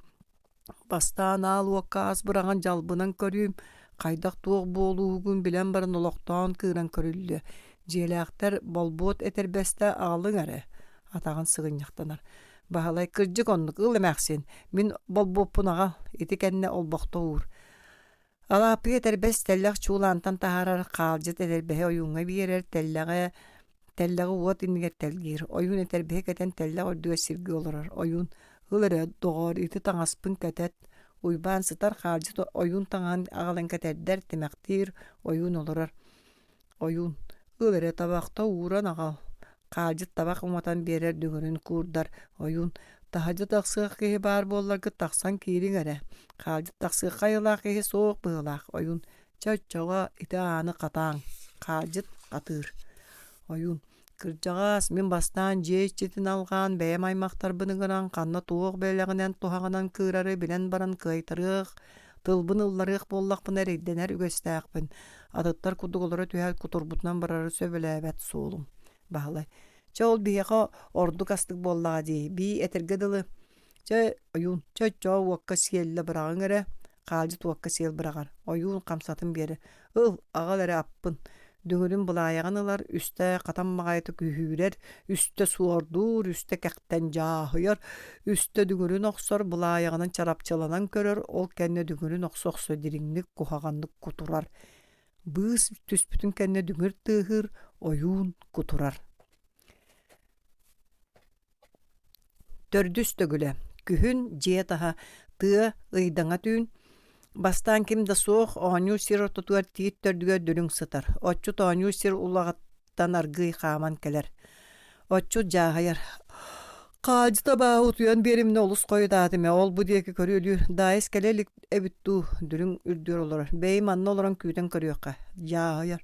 Бастаан аал уокка ас быраҕан дьалбынан көрүүм, хайдах-туох буолуугун билэн баран олохтоон кыыран көрүллүө. Дьиэлээхтэр болбуот этэрбэстэ аҕалыҥ эрэ, атаҕын сыгынньахтанар. Баһылай кырдьык оннук ыл эмээхсин, мин болбуоппун аҕал, ити кэннэ олбохто уур. Алааппыйа этэрбэс тэллэх чуулаантан таһаарар, хаалдьыт этэрбэһи ойууҥҥа биэрэр, тэллэҕэ тэллэҕи уот иннигэр тэлгиир. Ойуун этэрбэһи кэтэн тэллэх үрдүгэр сиргэ олорор. Ойуун «Ыл эрэ, доҕоор, ити таҥаспын кэтэт». Уйбаан сытар, хаалдьыт ойуун таҥаһын аҕалан кэтэрдэр, тимэхтиир, ойуун олорор. Ойуун «Ыл эрэ, табахта ууран аҕал». Хаалдьыт табах уматан биэрэр дүҥүрүн куурдар. Ойуун «Таһырдьа тахсыах киһи баар буолларгыт тахсан киириҥ эрэ». Хаалдьыт тахсыахха айылаах киһи суох быһыылаах. Ойуун «Чэ, оччоҕо ити ааны хатааҥ». Хаалдьыт хатыыр. Ойуун «Кырдьаҕаас, мин бастаан дьиэ иччитин алҕаан бэйэм аймахтарбын ыҥыран ханна туох бэлэҕинэн туһаҕынан кыырары билэн баран кыайтарыах, тылбын ылларыах буоллахпына эрэйдэнэр үгэстээхпин. Атыттар курдук олоро түһээт кутурбутунан барары сөбүлээбэт суолум». Баһылай «Чэ ол биһиэхэ ордук астык буоллаҕа дии, бии этэргэ дылы Чэ, ойуун, чэ оччоҕо уокка сиэллэ быраҕыҥ эрэ, хаалдьыт уокка сиэл быраҕар, ойуун хамсатын биэрэр, ыл, аҕал эрэ аппын, дүҥүрүн былаайаҕын ылар, үстэ хатан баҕайытык үһүүрэр, үстэ суордуур, үстэ кэхтэн дьааһыйар, үстэ дүҥүрүн охсор, былаайаҕынан чарапчыланан көрөр, ол кэннэ дүҥүрүн охсо-охсо дириҥник куһаҕаннык кутурар. Быыс түспүтүн кэннэ дүҥүр тыаһыыр, ойуун кутурар. Төрдүс төгүлэ күһүн дьиэ таһа тыа ыйдаҥа түүн бастаан ким да суох оонньуур сир ортотугар тиит төрдүгэр дүлүҥ сытар отчут оонньуур сир улаҕаттан аргыый хааман кэлэр отчут дьааһыйар хаадьыт абааһы утуйан биэримнэ олус хойутаатым ээ ол-бу диэки көрүөлүүр Даайыс кэлэ илик эбит дуу дүлүҥ үрдүгэр олорор бэйи манна олорон күүтэн көрүөххэ дьааһыйар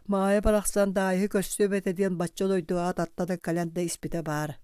Маайа барахсан Даайыһы көрсүөм этэ диэн бачча дойдуга аттана кэлэн да испитэ баар.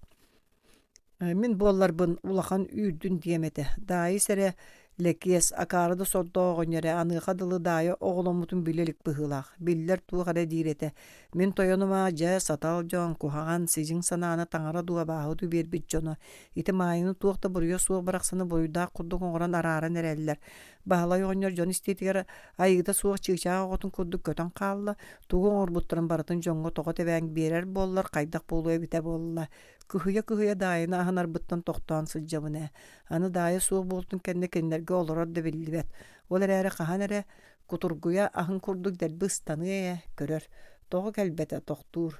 Мин буолларбын улахан үүрдүн диэм этэ. Даайыс эрэ Лэкиэс, акаары да сордоох оҕонньор ээ, аныаха дылы Даайа оҕоломмутун билэ илик быһыылаах, биллэр туох эрэ диир этэ. Мин тойонум аа дьэ, сатал дьон, куһаҕан, сидьиҥ санааны таҥара дуу абааһы дуу биэрбит дьоно. Ити Маайаны туох да буруйа суох барахсаны буруйдаах курдук оҥорон арааран эрэллэр. Баһылай оҕонньор дьон истиитигэр айыыта суох чыычаах оҕотун курдук көтөн хаалла, тугу оҥорбуттарын барытын дьоҥҥо тоҕо тэбээн биэрэр буоллар хайдах буолуо эбитэ буолла. Кыһыйа-кыһыйа Даайаны аһынарбыттан тохтоон сылдьабын ээ. Аны Даайа суох буолтун кэннэ кинилэргэ олорор да биллибэт. Ол эрээри хаһан эрэ кутургуйа аһын курдук дэлби ыстаныа ээ, көрөр. Тоҕо кэлбэтэ, тохтуур.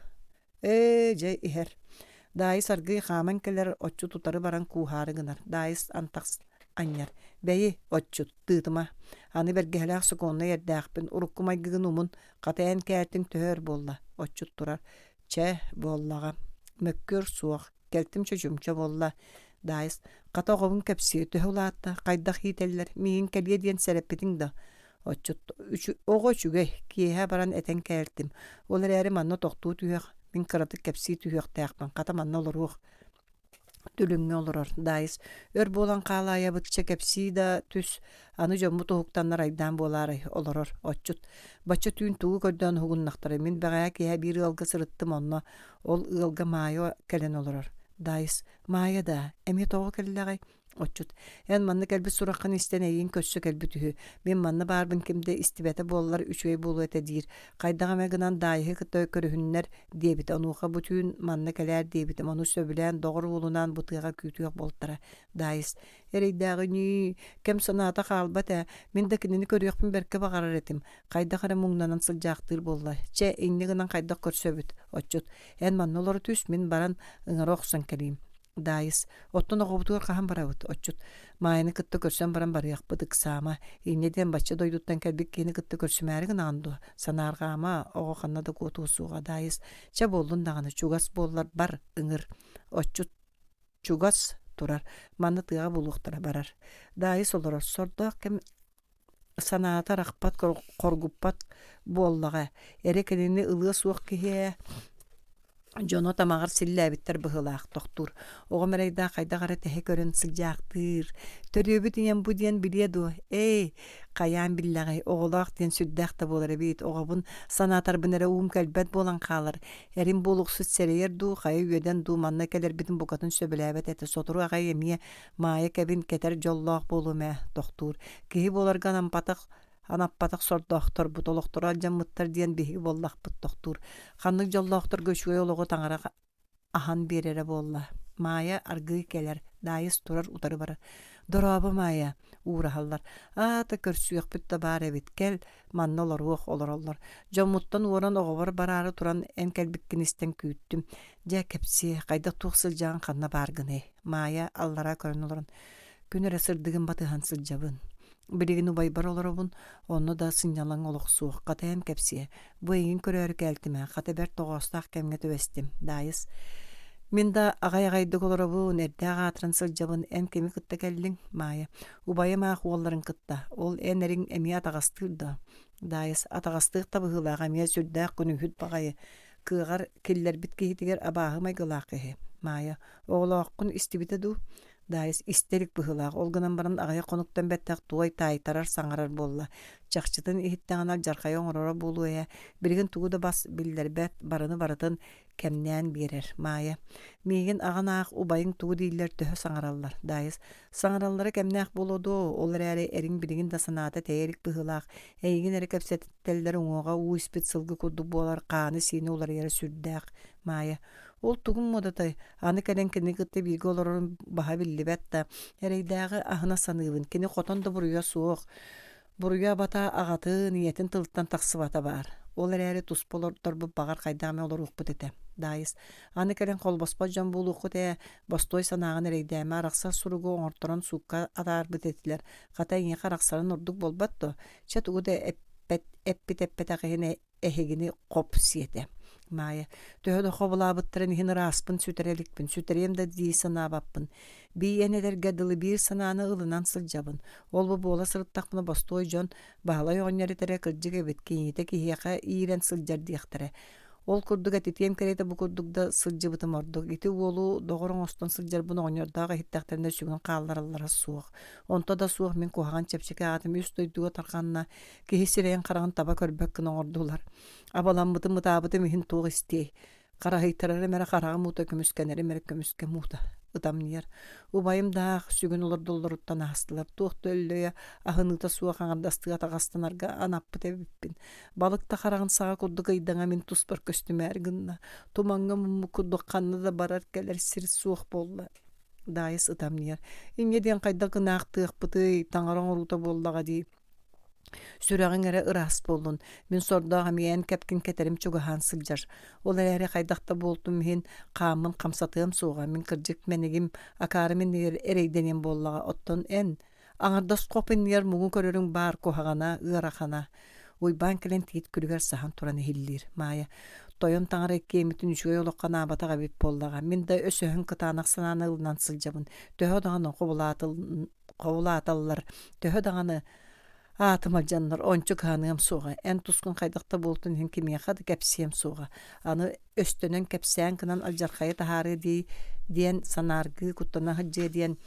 Ээ, дьэ иһэр. Даайыс аргыый хааман кэлэр, отчут утары баран кууһаары гынар. Даайыс антах анньар. Бэйи, отчут, тыытыма. Аны бэргэһэлээх сокуоннай эрдээхпин, урукку майгыгын умун, хата эн кээтиҥ төһө өр буолла? Отчут турар. Чэ, буоллаҕа. Мөккүөр суох. Кэлтим чочумча буолла. Даайыс, Хата оҕобун кэпсиэ, төһө улаатта, хайдах иитэллэр, миигин кэлиэ диэн сэрэппитиҥ да? Оччот оҕо үчүгэй, киэһэ баран этэн кээлтим. Ол эрээри манна тохтуу түһүөх, мин кыратык кэпсии түһүөхтээхпин, хата манна олоруох. Дүлүҥҥэ олорор Даайыс өр буолан хаалаайабытча кэпсии да түс, аны дьоммут уһуктаннар айдаан буолаарай, олорор отчут. Бачча түүн тугу көрдөөн уһугуннахтарай, мин бэҕэһээ киэһэ биир ыалга сырыттым онно, ол ыалга Маайа кэлэн олорор. Даайыс, Маайа даа, эмиэ тоҕо кэллэҕэй? Отчут, эн манна кэлбит сураххын истэн эйигин көрсө кэлбит үһү. Мин манна баарбын ким да истибэтэ буоллар үчүгэй буолуо этэ диир. Хайдах эмэ гынан Даайыһы кытта көрүһүннэр диэбитэ. Онуоха бу түүн манна кэлээр диэбитим. Ону сөбүлээн доҕор уолунаан бу тыаҕа күүтүөх буолтара. Даайыс, эрэйдээҕи ньии, кэм санаата хаалбат ээ. Мин да кинини көрүөхпүн бэркэ баҕарар этим. Хайдах эрэ муҥнанан сылдьаахтыыр буолла. Чэ, инньэ гынан хайдах көрсөбүт? Отчут, эн манна олоро түс, мин баран ыҥыра охсон кэлиим. Даайыс, оттон оҕобутугар хаһан барабыт? Отчут, Маайаны кытта көрсөн баран барыахпыт, ыксаама. Инньэ диэн бачча дойдуттан кэлбит киһини кытта көрсүмээри гынаҕын дуо? Санаарҕаама, оҕо ханна да куотуо суоҕа. Даайыс, чэ буоллун даҕаны, чугас буоллар бар, ыҥыр. Отчут чугас турар, манна тыаҕа булуохтара барар. Даайыс олорор, сордоох кэм санаата арахпат, хоргуппат буоллаҕа. Эрэ кинини ылыа суох киһи ээ. Дьоно тамаҕар силлээбиттэр быһыылаах тохтуур. Оҕом эрэйдээх хайдах эрэ тэһэ көрөн сылдьаахтыыр. Төрүөбүт ийэм бу диэн билиэ дуо? Эй, хайаан биллэҕэй, оҕолоох диэн сүрдээх да буолар эбит. Оҕобун санаатарбын эрэ уум кэлбэт буолан хаалар. Эрим буолуксут сэрэйэр дуу, хайа үөдэн дуу манна кэлэрбитин букатын сөбүлээбэт этэ. Сотору аҕай эмиэ Маайа кэбин кэтэр дьоллоох буолуом ээ, тохтуур. Киһи буоларга анампатах анаппатах сордоохторбут, олохторо алдьаммыттар диэн биһиги буоллахпыт тохтуур. Ханнык дьоллоохторго үчүгэй олоҕу таҥара аһан биэрэрэ буолла. Маайа аргыый кэлэр, Даайыс турар утары барар. Дорообо, Маайа, уураһаллар. Аата көрсүөхпүт да баар эбит, кэл, манна олоруох олороллор. Дьоммуттан уоран оҕобор бараары туран эн кэлбиккин истэн күүттүм. Дьэ, кэпсиэ, хайдах туох сылдьаҕын ханна бааргыный? Маайа аллараа көрөн олорон, күн эрэ сырдыгын батыһан сылдьабын. Билигин убайбар олоробун, онно да сынньалаҥ олох суох. Хата эн кэпсиэ, бу эйигин көрөөрү кээлтим ээ, хата бэрт тоҕоостоох кэмҥэ түбэстим. Даайыс, мин да аҕай-аҕайдык олоробун, эрдээх аатыран сылдьабын, эн кими кытта кэллиҥ? Маайа, убайым аах уолларын кытта, ол эн эриҥ эмиэ атаҕастыыр дуо? Даайыс, атаҕастыах да быһыылаах, эмиэ сүрдээх күнүүһүт баҕайы, кыаҕар киллэрбит киһитигэр абааһы майгылаах киһи. Маайа, оҕолооххун истибитэ дуу? Даайыс истэ илик быһыылаах, ол гынан баран аҕыйах хонуктан бэттэх туой таайтарар, саҥарар буолла. Чахчытын иһиттэҕинэ алдьархайы оҥороро буолуо ээ, билигин тугу да бас биллэрбэт, барыны барытын кэмнээн биэрэр. Маайа, миигин аҕан аах убайыҥ тугу дииллэр төһө саҥараллар? Даайыс, саҥараллара кэмнээх буолуо дуо, ол эрээри эриҥ билигин да санаата тэйэ илик быһыылаах, эйигин эрэ кэпсэтэллэр уҥуоҕа уу испит сылгы курдук буолар, хааны-сиини уларыйара сүрдээх. Маайа, ол тугум муодатай, аны кэлэн кинини кытта бииргэ олорорум баһа биллибэт да, эрэйдээҕи аһына саныыбын, кини хотон да буруйа суох, буруйа абата аҕатын, ийэтин тылыттан тахсыбата баар. Ол эрээри туспа олордорбут баҕар хайдах эмэ олоруохпут этэ. Даайыс, аны кэлэн холбоспот дьон буолуоххут ээ, бостуой санааҕын эрэйдээмэ, арахсар суругу оҥорторон суукка атаарбыт этилэр. Хата эйиэхэ арахсарын ордук буолбат дуо? Чэ тугу да эппэт эппит эппэтэх иһин эһигини хоп сиэтэ. Маайа, төһө да хобулаабыттарын иһин ырааспын сүтэрэ иликпин, сүтэриэм да дии санаабаппын. Бии эн этэргэ дылы биир санааны ылынан сылдьабын. Ол-бу буола сырыттахпына бостуой дьон Баһылай оҕонньор этэрэ кырдьык эбит, кинитэ киһиэхэ иирэн сылдьар диэхтэрэ. Ол курдук этитиэм кэриэтэ бу курдук да сылдьыбытым ордук. Ити уолу доҕор оҥостон сылдьарбын оҕонньордоох иһиттэхтэринэ сүгүн хааллараллара суох. Онто да суох мин куһаҕан чэпчэки аатым үс дойдуга тарҕанна, киһи сирэйин-хараҕын таба көрбөт гына оҥордулар. Абаламмытым, ытаабытым иһин туох истиэй. Хараһыйтарарым эрэ хараҕым уута көмүскэнэрим эрэ көмүскэм уута ытамньыйар. Убайым да аах сүгүн олордоллоруттан аастылар. Туох да өллөйө, аһыныыта суох аҥардастыы атаҕастанарга анаппыт эбиппин. Балык да хараҕын саҕа курдук ыйдаҥа мин туспар көстүмээр гынна. Тумаҥҥа муммут курдук ханна да барар-кэлэр сир суох буолла. Даайыс ытамньыйар. Инньэ диэн хайдах гынаахтыахпытый, таҥара оҥоруута буоллаҕа дии. Сүрэҕиҥ эрэ ыраас буоллун, мин сордоох эмиэ эн кэпкин кэтэрим чугаһаан сылдьар. Ол эрээри хайдах да буолтум иһин хааммын хамсатыам суоҕа, мин кырдьык мэнигим, акаарым иннигэр эрэйдэниэм буоллаҕа, оттон эн аҥардас хоп иннигэр муҥу көрөрүҥ баар куһаҕана, ыарахана. Уйбаан кэлэн тиит күлүгэр саһан туран иһиллиир. Маайа, Тойон таҥара иккиэммитин үчүгэй олоххо анаабатах эбит буоллаҕа. Мин да өсөһөн кытаанах санааны ылынан сылдьабын. Төһө даҕаны хобулааталлар, төһө даҕаны аатым алдьаннар, ончу кыһаныам суоҕа. Эн тускун хайдах да буолтун иһин кимиэхэ да кэпсиэм суоҕа. Аны өстөнөн кэпсээн гынан алдьархайы таһаарыа дии диэн санааргыы куттана сылдьыа диэн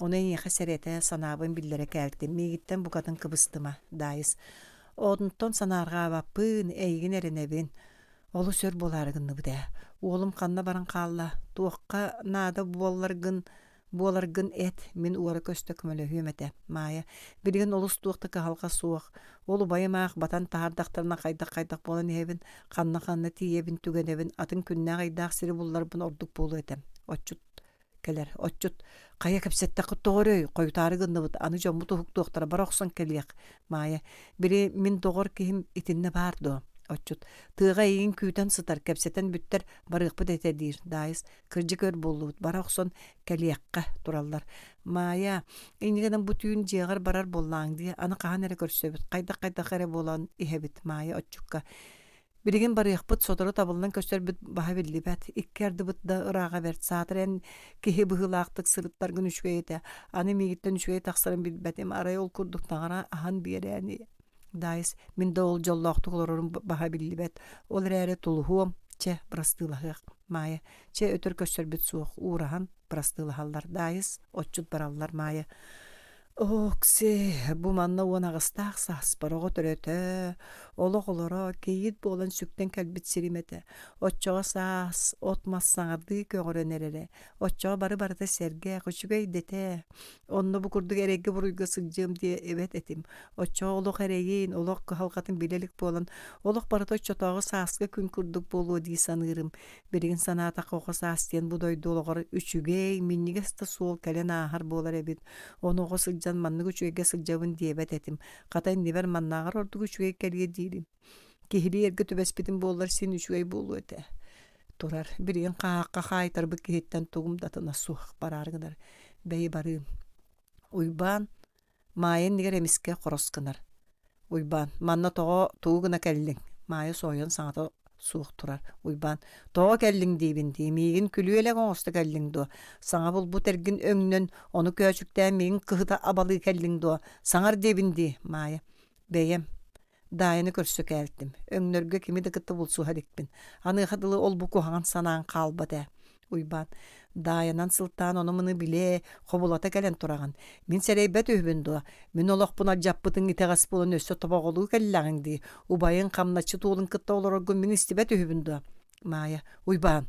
ону эйиэхэ сэрэтэ санаабын биллэрэ кээлтим. Миигиттэн букатын кыбыстыма, Даайыс. Онтон санаарҕаабаппын, эйигин эрэнэбин. Олус өр буолаары гынныбыт ээ. Уолум ханна баран хаалла? Туохха наада буолларгын буоларгын эт, мин уора-көстө көмөлөһүөм этэ. Маайа, билигин олус туох да кыһалҕа суох. Ол убайым аах батан таһаардахтарына хайдах-хайдах буолан иһэбин, ханна-ханна тиийэбин, түгэнэбин, атын күннээх-ыйдаах сири булларбын ордук буолуо этэ. Отчут кэлэр. Отчут, хайа кэпсэттэххит тоҕо өрөй, хойутаары гынныбыт, аны дьоммут уһуктуохтара, бара охсон кэлиэх. Маайа, били мин доҕор киһим итиннэ баар дуо? Отчут, тыаҕа эйигин күүтэн сытар, кэпсэтэн бүттэр, барыахпыт этэ диир. Даайыс, кырдьык өр буоллубут, бара охсон кэлиэххэ тураллар. Маайа, инньэ гынан бу түүн дьиэҕэр барар буоллааҥ дии, аны хаһан эрэ көрсөбүт, хайдах-хайдах эрэ буолан иһэбит, Маайа отчукка. Билигин барыахпыт, сотору табыллан көрсөрбүт баһа биллибэт. Икки ардыбыт да ырааҕа бэрт. Саатар эн киһи быһыылаахтык сырыттаргын үчүгэй этэ. Аны миигиттэн үчүгэй тахсарын билбэтим. Арай ол курдук таҥара аһан биэрээни. Даайыс, мин да ол дьоллоохтук олорорум баһа биллибэт. Ол эрээри тулуһуом, чэ, бырастыылаһыах. Маайа, чэ, өтөр көрсөрбүт суох, уураһан бырастыылаһаллар. Даайыс, отчут бараллар, Маайа. Оокси, бу манна 18-таах сааспар оҕо төрөтө, олох олоро, кийиит буолан сүктэн кэлбит сирим этэ. Оччоҕо саас, от-мас саҥардыы көҕөрөн эрэрэ. Оччоҕо бары-барыта сэргэх, үчүгэй дэтэ. Онно бу курдук эрэйгэ-буруйга сылдьыам диэ эбэт этим. Оччоҕо олох эрэйин, олох кыһалҕатын билэ илик буолан, олох барыта оччотооҕу сааскы күн курдук буолуо дии саныырым. Билигин санаатахха оҕо саас диэн бу дойду олоҕор үчүгэй, минньигэс да суол кэлэн ааһар буолар эбит. Ону оҕо сылдьан маннык үчүгэйгэ сылдьабын диэбэт этим. Хата иннибэр маннааҕар ордук үчүгэй кэлиэ диирим. Киһилии эргэ түбэспитим буоллар син үчүгэй буолуо этэ. Турар, билигин хаһаахха хаайтарбыт киһиттэн тугум да атына суох бараары гынар. Бэйи барыым. Уйбаан Маайа иннигэр эмискэ хорос гынар. Уйбаан, манна тоҕо тугу гына кэллиҥ? Маайа соһуйан саҥата суох турар. Уйбаан, тоҕо кэллиҥ диибин дии, миигин күлүөлэк оҥосто кэллиҥ дуо? Саҥа булбут эргин өҥнөн, ону көөчүктээн миигин кыһыта абалыы кэллиҥ дуо? Саҥар диэбин дии, Маайа. Бэйэм. Даайаны көрсө кээлтим. Өҥнөргө кими да кытта булсуһа иликпин. Аныаха дылы ол-бу куһаҕан санаан хаалбат ээ. Уйбаан, Даайанан сылтаан ону-маны билээ, хобулата кэлэн тураҕын. Мин сэрэйбэт үһүбүн дуо? Мин олохпун алдьаппытыҥ итэҕэс буолан өссө тобоҕолуу кэллэҕиҥ дии. Убайыҥ хамначчыт уолун кытта олороргун мин истибэт үһүбүн дуо? Маайа, Уйбаан,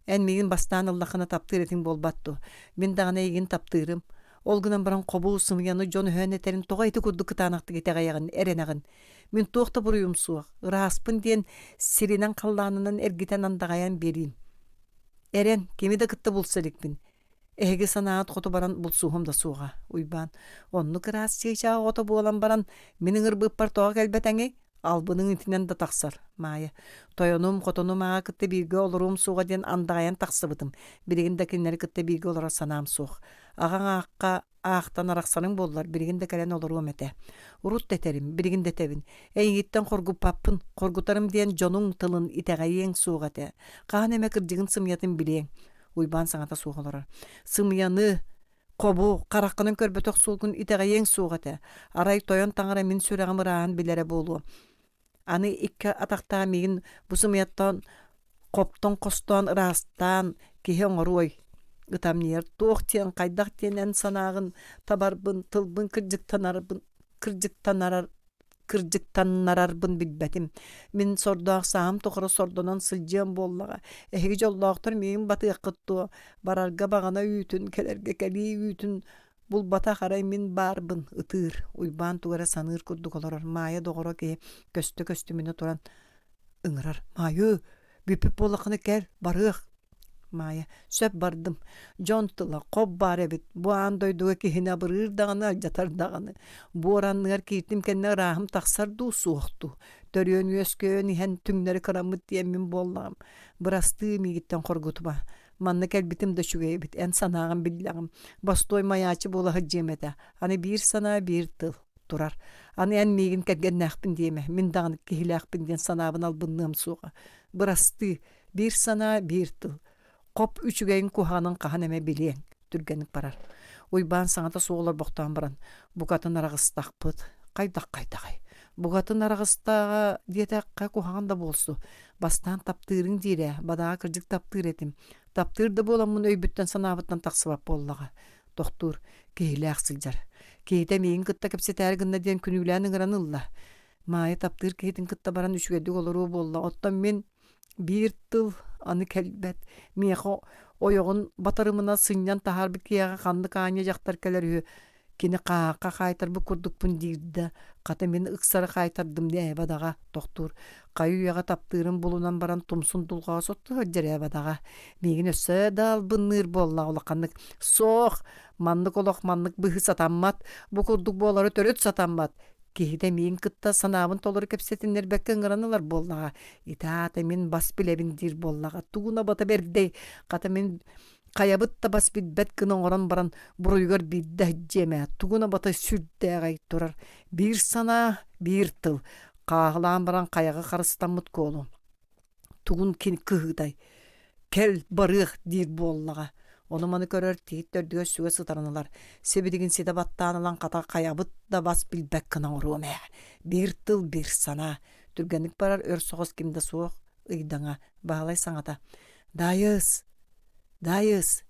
Эн миигин бастаан ыллаххына таптыыр этиҥ буолбат дуо? Мин даҕаны эйигин таптыырым. Ол гынан баран хобуу сымыйаны дьон өһөөн этэрин тоҕо ити курдук кытаанахтык итэҕэйэҕин, эрэнэҕин? Мин туох да буруйум суох, ырааспын диэн сиринэн-халлаанынан эргитэн андаҕайан биэриим. Эрэн, кими да кытта булса иликпин. Эһиги санааҕыт хоту баран булсуһум да суоҕа, Уйбаан. Оннук ыраас чыычаах оҕото буолан баран, мин ыҥырбыппар тоҕо кэлбэтэҥий? Албыныҥ итинэн да тахсар, Маайа. Тойонум, хотонум ааҕа кытта бииргэ олоруом суоҕа диэн андаҕайан тахсыбытым. Билигин да кинилэри кытта бииргэ олорор санаам суох. Аҕаҥ аахха аахтан арахсарыҥ буоллар, билигин да кэлэн олоруом этэ. Урут да этэрим, билигин да этэбин. Эйигиттэн хоргуппаппын, хоргутарым диэн дьонуҥ тылын итэҕэйиэҥ суох этэ. Хаһан эмэ кырдьыгын сымыйатын билиэҥ. Уйбаан саҥата суох олорор. Сымыйаны, хобу, хараххынан көрбөтөх суолгун итэҕэйиэҥ суох этэ. Арай тойон таҥара мин сүрэҕим ырааһын билэрэ буолуо. Аны икки атахтаах миигин бу сымыйаттан хоптон хостоон ыраастаан киһи оҥоруой ытамньыйар туох диэн хайдах диэн эн санааҕын табарбын тылбын кырдьыктанарбын кырдьыктанарар кырдьыктаннарарбын билбэтим. Мин сордоох сааһым тухары сордонон сылдьыам буоллаҕа. Эһиги дьоллоохтор миигин батыаххыт дуо? Барарга баҕана үүтүн, кэлэргэ кэлии үүтүн булбатах арай мин баарбын, ытыыр. Уйбаан тугу эрэ саныыр курдук олорор. Маайа доҕоро киһи көстө-көстүмүнэ туран ыҥырар. Маайыы, бүппүт буоллаххына кэл, барыах. Маайа, сөп бардым. Дьон тыла, хоп баар эбит. Бу аан дойдуга киһини абырыыр даҕаны, алдьатар даҕаны. Буор анныгар кииртим кэннэ ырааһым тахсар дуу, суох дуу. Төрүөн үөскүөн иһэн түҥнэри кыраммыт диэн мин буоллаҕым. Бырастыы миигиттэн хоргутума. Манна кэлбитим да үчүгэй эбит. Эн санааҕын биллэҕим. Бостуой майааччы буола сылдьыам этэ. Аны биир санаа, биир тыл. Турар. Аны эн миигин кэргэннээхпин диэмэ, мин даҕаны киһилээхпин диэн санаабын албынныам суоҕа. Бырастыы, биир санаа, биир тыл. Хоп үчүгэйин куһаҕанын хаһан эмэ билиэҥ, түргэнник барар. Уйбаан саҥата суох олорбохтоон баран, букатын араҕыстахпыт. Хайдах хайдаҕай? Букатын араҕыстааҕа диэтэххэ куһаҕан да буолсу. Бастаан таптыырыҥ диир ээ, бадаҕа кырдьык таптыыр этим. Таптыыр да буоламмын өйбүттэн-санаабыттан тахсыбат буоллаҕа. Тохтуур, киһилээх сылдьар. Киһитэ миигин кытта кэпсэтээри гынна диэн күнүүлээн ыҥыран ылла. Маайа таптыыр киһитин кытта баран үчүгэйдик олоруо буолла. Оттон мин биир тыл аны кэлбэт. Миэхэ ойоҕун батарымына сынньан таһаарбыт киһиэхэ ханнык аанньа дьахтар кэлэр үһү. Кини хааһахха хаайтарбыт курдукпун диир да, хата мин ыксары хаайтардым ээ бадаҕа тохтуур. Хайы-үйэҕэ таптыырын булунан баран тумсун дулҕаҕа сотто сылдьар ээ бадаҕа. Миигин өссө да албынныыр буоллаҕа улаханнык. Суох, маннык олох маннык быһыы сатаммат, бу курдук буолары төрүт сатаммат. Киһитэ миигин кытта санаабын толору кэпсэтиннэрбэккэ ыҥыран ылар буоллаҕа. Ити аата мин бас билэбин диир буоллаҕа. Тугун абата бэрдэй, хата мин хайабыт да бас билбэт гына оҥорон баран буруйугар биирдэ дьиэмэ тугун абата сүрдээҕэй турар. Биир санаа, биир тыл. Хааһылаан баран хайаҕа харыстаммыт куолу. Тугун кини кыһыытай кэл барыах диир буоллаҕа. Ону-маны көрөр тиит төрдүгэр сүгэ сытарын ылар. Сибилигин ситэ баттаан ылан хата хайабыт да бас билбэт гына оҥоруом ээ. Биир тыл, биир санаа. Түргэнник барар өр соҕус ким да суох ыйдаҥа. Баһылай саҥата. Даайыс! Даайыс!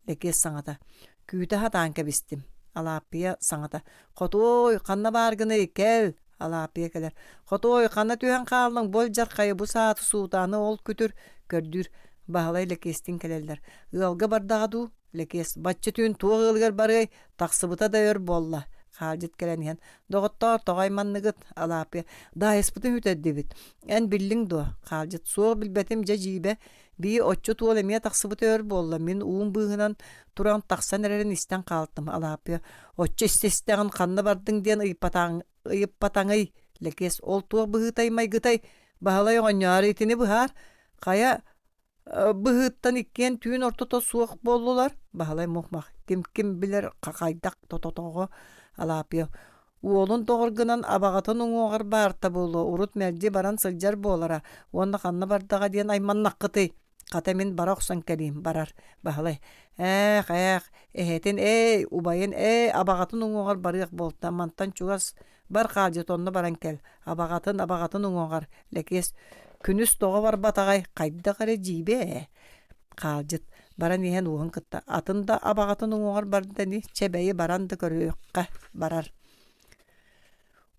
Лэкиэс саҥата. Күүтэ сатаан кэбистим. Алааппыйа саҥата. Хотуой, ханна бааргыный, кэл! Алааппыйа кэлэр. Хотуой, ханна түһэн хааллыҥ, бу алдьархайы, бу сааты суутааны ол күтүр, көрдүүр. Баһылай Лэкиэстиин кэлэллэр. Ыалга бардаҕа дуу? Лэкиэс, бачча түүн туох ыалыгар барыай, тахсыбыта да өр буолла. Хаалдьыт кэлэн иһэн, доҕоттоор, тоҕо айманныгыт? Алааппыйа, Даайыспытын үтэрдибит. Эн биллиҥ дуо? Хаалдьыт, суох билбэтим, дьэ дьиибэ. Бии отчут уол эмиэ тахсыбыта өр буолла, мин уум быыһынан туран тахсан эрэрин истэн хаалтым. Алааппыйа, оччо истэ-истэҕин ханна бардыҥ диэн ыйыппатаҥый? Лэкиэс, ол туох быһыытай-майгытай? Баһылай оҕонньоор, итини быһаар. Хайа быһыыттан иккиэн түүн ортото суох буоллулар? Баһылай мух-мах, ким-ким билэр хайдах тототоҕо Алааппыйа, Уолун доҕор гынан абаҕатын уҥуоҕар баарта буолуо, урут мэлдьи баран сылдьар буолара уонна ханна бардаҕа диэн айманнаххытый? Хата мин бара охсон кэлиим, барар. Баһылай ээх, ээх, эһэтин эй, убайын эй, абаҕатын уҥуоҕар барыах буолта, мантан чугас бар хаалдьыт онно баран кэл, абаҕатын, абаҕатын уҥуоҕар, Лэкиэс күнүс тоҕо барбатаҕай, хайдах эрэ дьиибэ ээ. Хаалдьыт баран иһэн уоһун кытта атын да абаҕатын уҥуоҕар барда ини, чэ бэйи баран да көрүөххэ барар.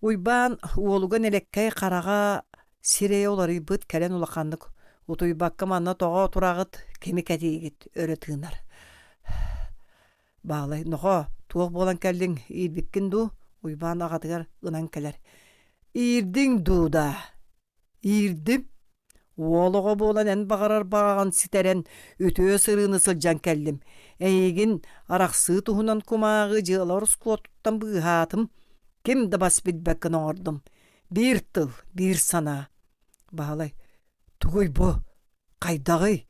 Уйбаан уолуга нэлэккэй хараҕа сирэйэ уларыйбыт кэлэн улаханнык утуйбакка манна тоҕо тураҕыт кими кэтиигит өрө тыынар. Баалай нохоо туох буолан кэллиҥ иирбиккин дуу Уйбаан аҕатыгар ынан кэлэр. Иирдиҥ дуу даа Иирдим. Уол оҕо буолан эн баҕарар баҕаҕын ситэрэн, үтүө сырыыны сылдьан кэллим. Эйигин арахсыы туһунан кумааҕы дьыала ороскуотуттан быыһаатым. Ким да бас билбэккин оҥордум. Биир тыл, биир санаа. Баһылай, тугуй бу? Хайдаҕый?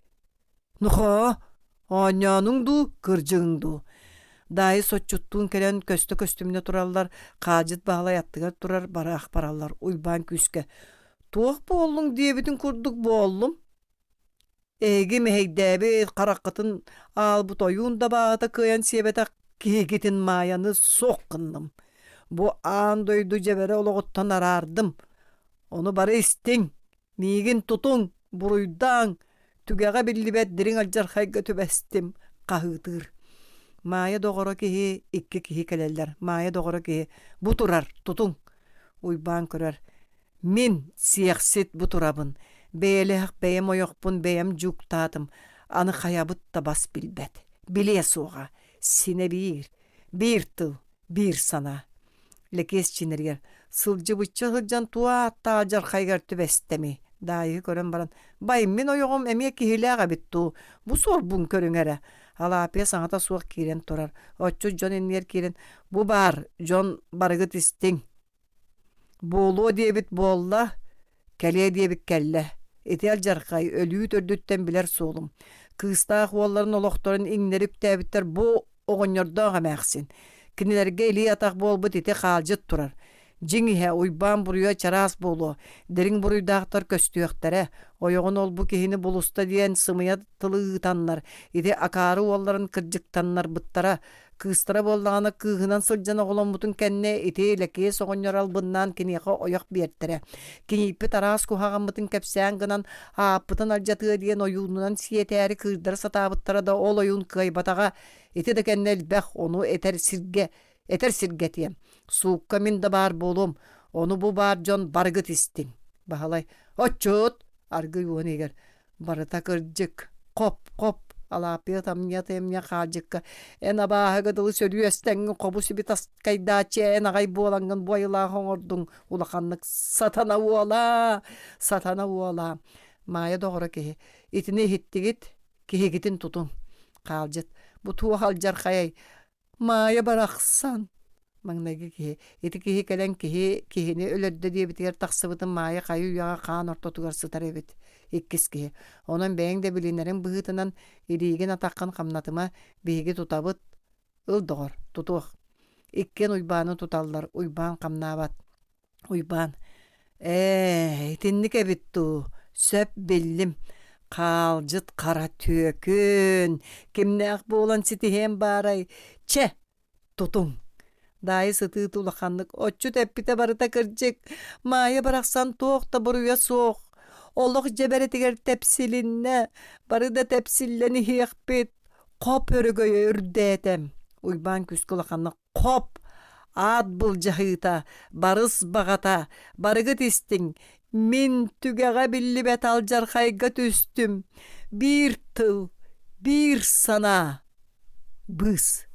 Нохоо, оонньоонуҥ дуу, кырдьыгыҥ дуу? Даайыс отчуттуун кэлэн көстө-көстүмүнэ тураллар, Хаадьыт Баһылай аттыгар турар бараах бараллар Уйбаан күүскэ «Туох буоллуҥ диэбитин курдук буоллум. Эһиги мэһэйдээбит, хараххытын аалбыт ойуун да баҕата кыайан сиэбэтэх киһигитин Маайаны суох гынным. Бу аан дойду дьэбэрэ олоҕуттан араардым. Ону бары истиҥ, Миигин тутуҥ, буруйдааҥ, түгэҕэ биллибэт дириҥ алдьархайга түбэстим, хаһыытыыр. Маайа доҕоро киһи икки киһи кэлэллэр. Маайа доҕоро киһи бу турар, тутуҥ. Уйбаан көрөр. Мин сиэхсит бу турабын. Бэйэлээх бэйэм ойохпун бэйэм дьууктаатым. Аны хайабыт да бас билбэт. Билиэ суоҕа. Синэ биир. Биир тыл, биир санаа. Лэкиэс чинэригэр сылдьыбычча сылдьан туо ааттаах алдьархайыгар түбэстэмий Даайыһы көрөн баран бай мин ойоҕум эмиэ киһилээх эбит дуу бу суорбун көрүҥ эрэ Алааппыйа саҥата суох киирэн турар отчут дьон иннигэр киирэн бу баар дьон барыгыт истиҥ Буолуо диэбит буолла, кэлиэ диэбит кэллэ. Ити алдьархай, өлүү төрдүттэн билэр суолум. Кыыстаах уолларын олохторун иҥнэри үктээбиттэр бу оҕонньордоох эмээхсин. Кинилэргэ илии-атах буолбут ити хаалдьыт турар. Дьиҥ иһэ Уйбаан буруйа чараас буолуо, дириҥ буруйдаахтар көстүөхтэрэ, ойоҕун ол-бу киһини булуста диэн сымыйа тылы ыытаннар, ити акаары уолларын кырдьыктаннарбыттара, кыыстара буоллаҕына кыыһынан сылдьан оҕоломмутун кэннэ ити Лэкиэс оҕонньор албыннаан киниэхэ ойох биэртэрэ. Кинииппит араас куһаҕаммытын кэпсээн гынан ааппытын алдьатыа диэн ойуунунан сиэтээри кыырдара сатаабыттара да ол ойуун кыайбатаҕа. Ити да кэннэ элбэх ону этэр сиргэ этэр сиргэ этиэм. Суукка мин да баар буолуом, ону бу баар дьон барыгыт истиҥ. Баһылай «Отчут!» аргый уон иһигэр «Барыта кырдьык, хоп-хоп!» Алааппыйа тамньа-тамньа хаалдьыкка «Эн абааһыга дылы сөрүөстэҥҥин хобу-сиби таскайдааччы эн аҕай буолаҥҥын бу айылаах оҥордуҥ улаханнык сатана уола, сатана уола!» Маайа доҕоро киһи «Итини иһиттигит, киһигитин тутуҥ!» Хаалдьыт «Бу туох алдьархайай, Маайа барахсан маҥнайгы киһи ити киһи кэлэн киһи киһини өлөрдө диэбитигэр тахсыбытын Маайа хайы-үйэҕэ хаан ортотугар сытар эбит иккис киһи онон бэйэҥ да билинэриҥ быһыытынан илиигин атаххын хамнатыма биһиги тутабыт ыл доҕор тутуох иккиэн Уйбааны туталлар Уйбаан хамнаабат Уйбаан «Ээ, итинник эбит дуу, сөп биллим. Хаалдьыт хара түөкүн, кимнээх буолан ситиһиэм баарай? Чэ, тутуҥ!» Даайыс ытыыта улаханнык «Отчут эппитэ барыта кырдьык, Маайа барахсан туох да буруйа суох, олох дьэбэрэтигэр тэпсилиннэ, бары да тэпсиллэн иһиэхпит, хоп өрөгөйө үрдээтэ» Уйбаан күүскэ улаханнык Хоп! Аат былдьаһыыта, барыс баҕата, барыгыт истиҥ, мин түгэҕэ биллибэт алдьархайга түстүм, биир тыл, биир санаа, быыс.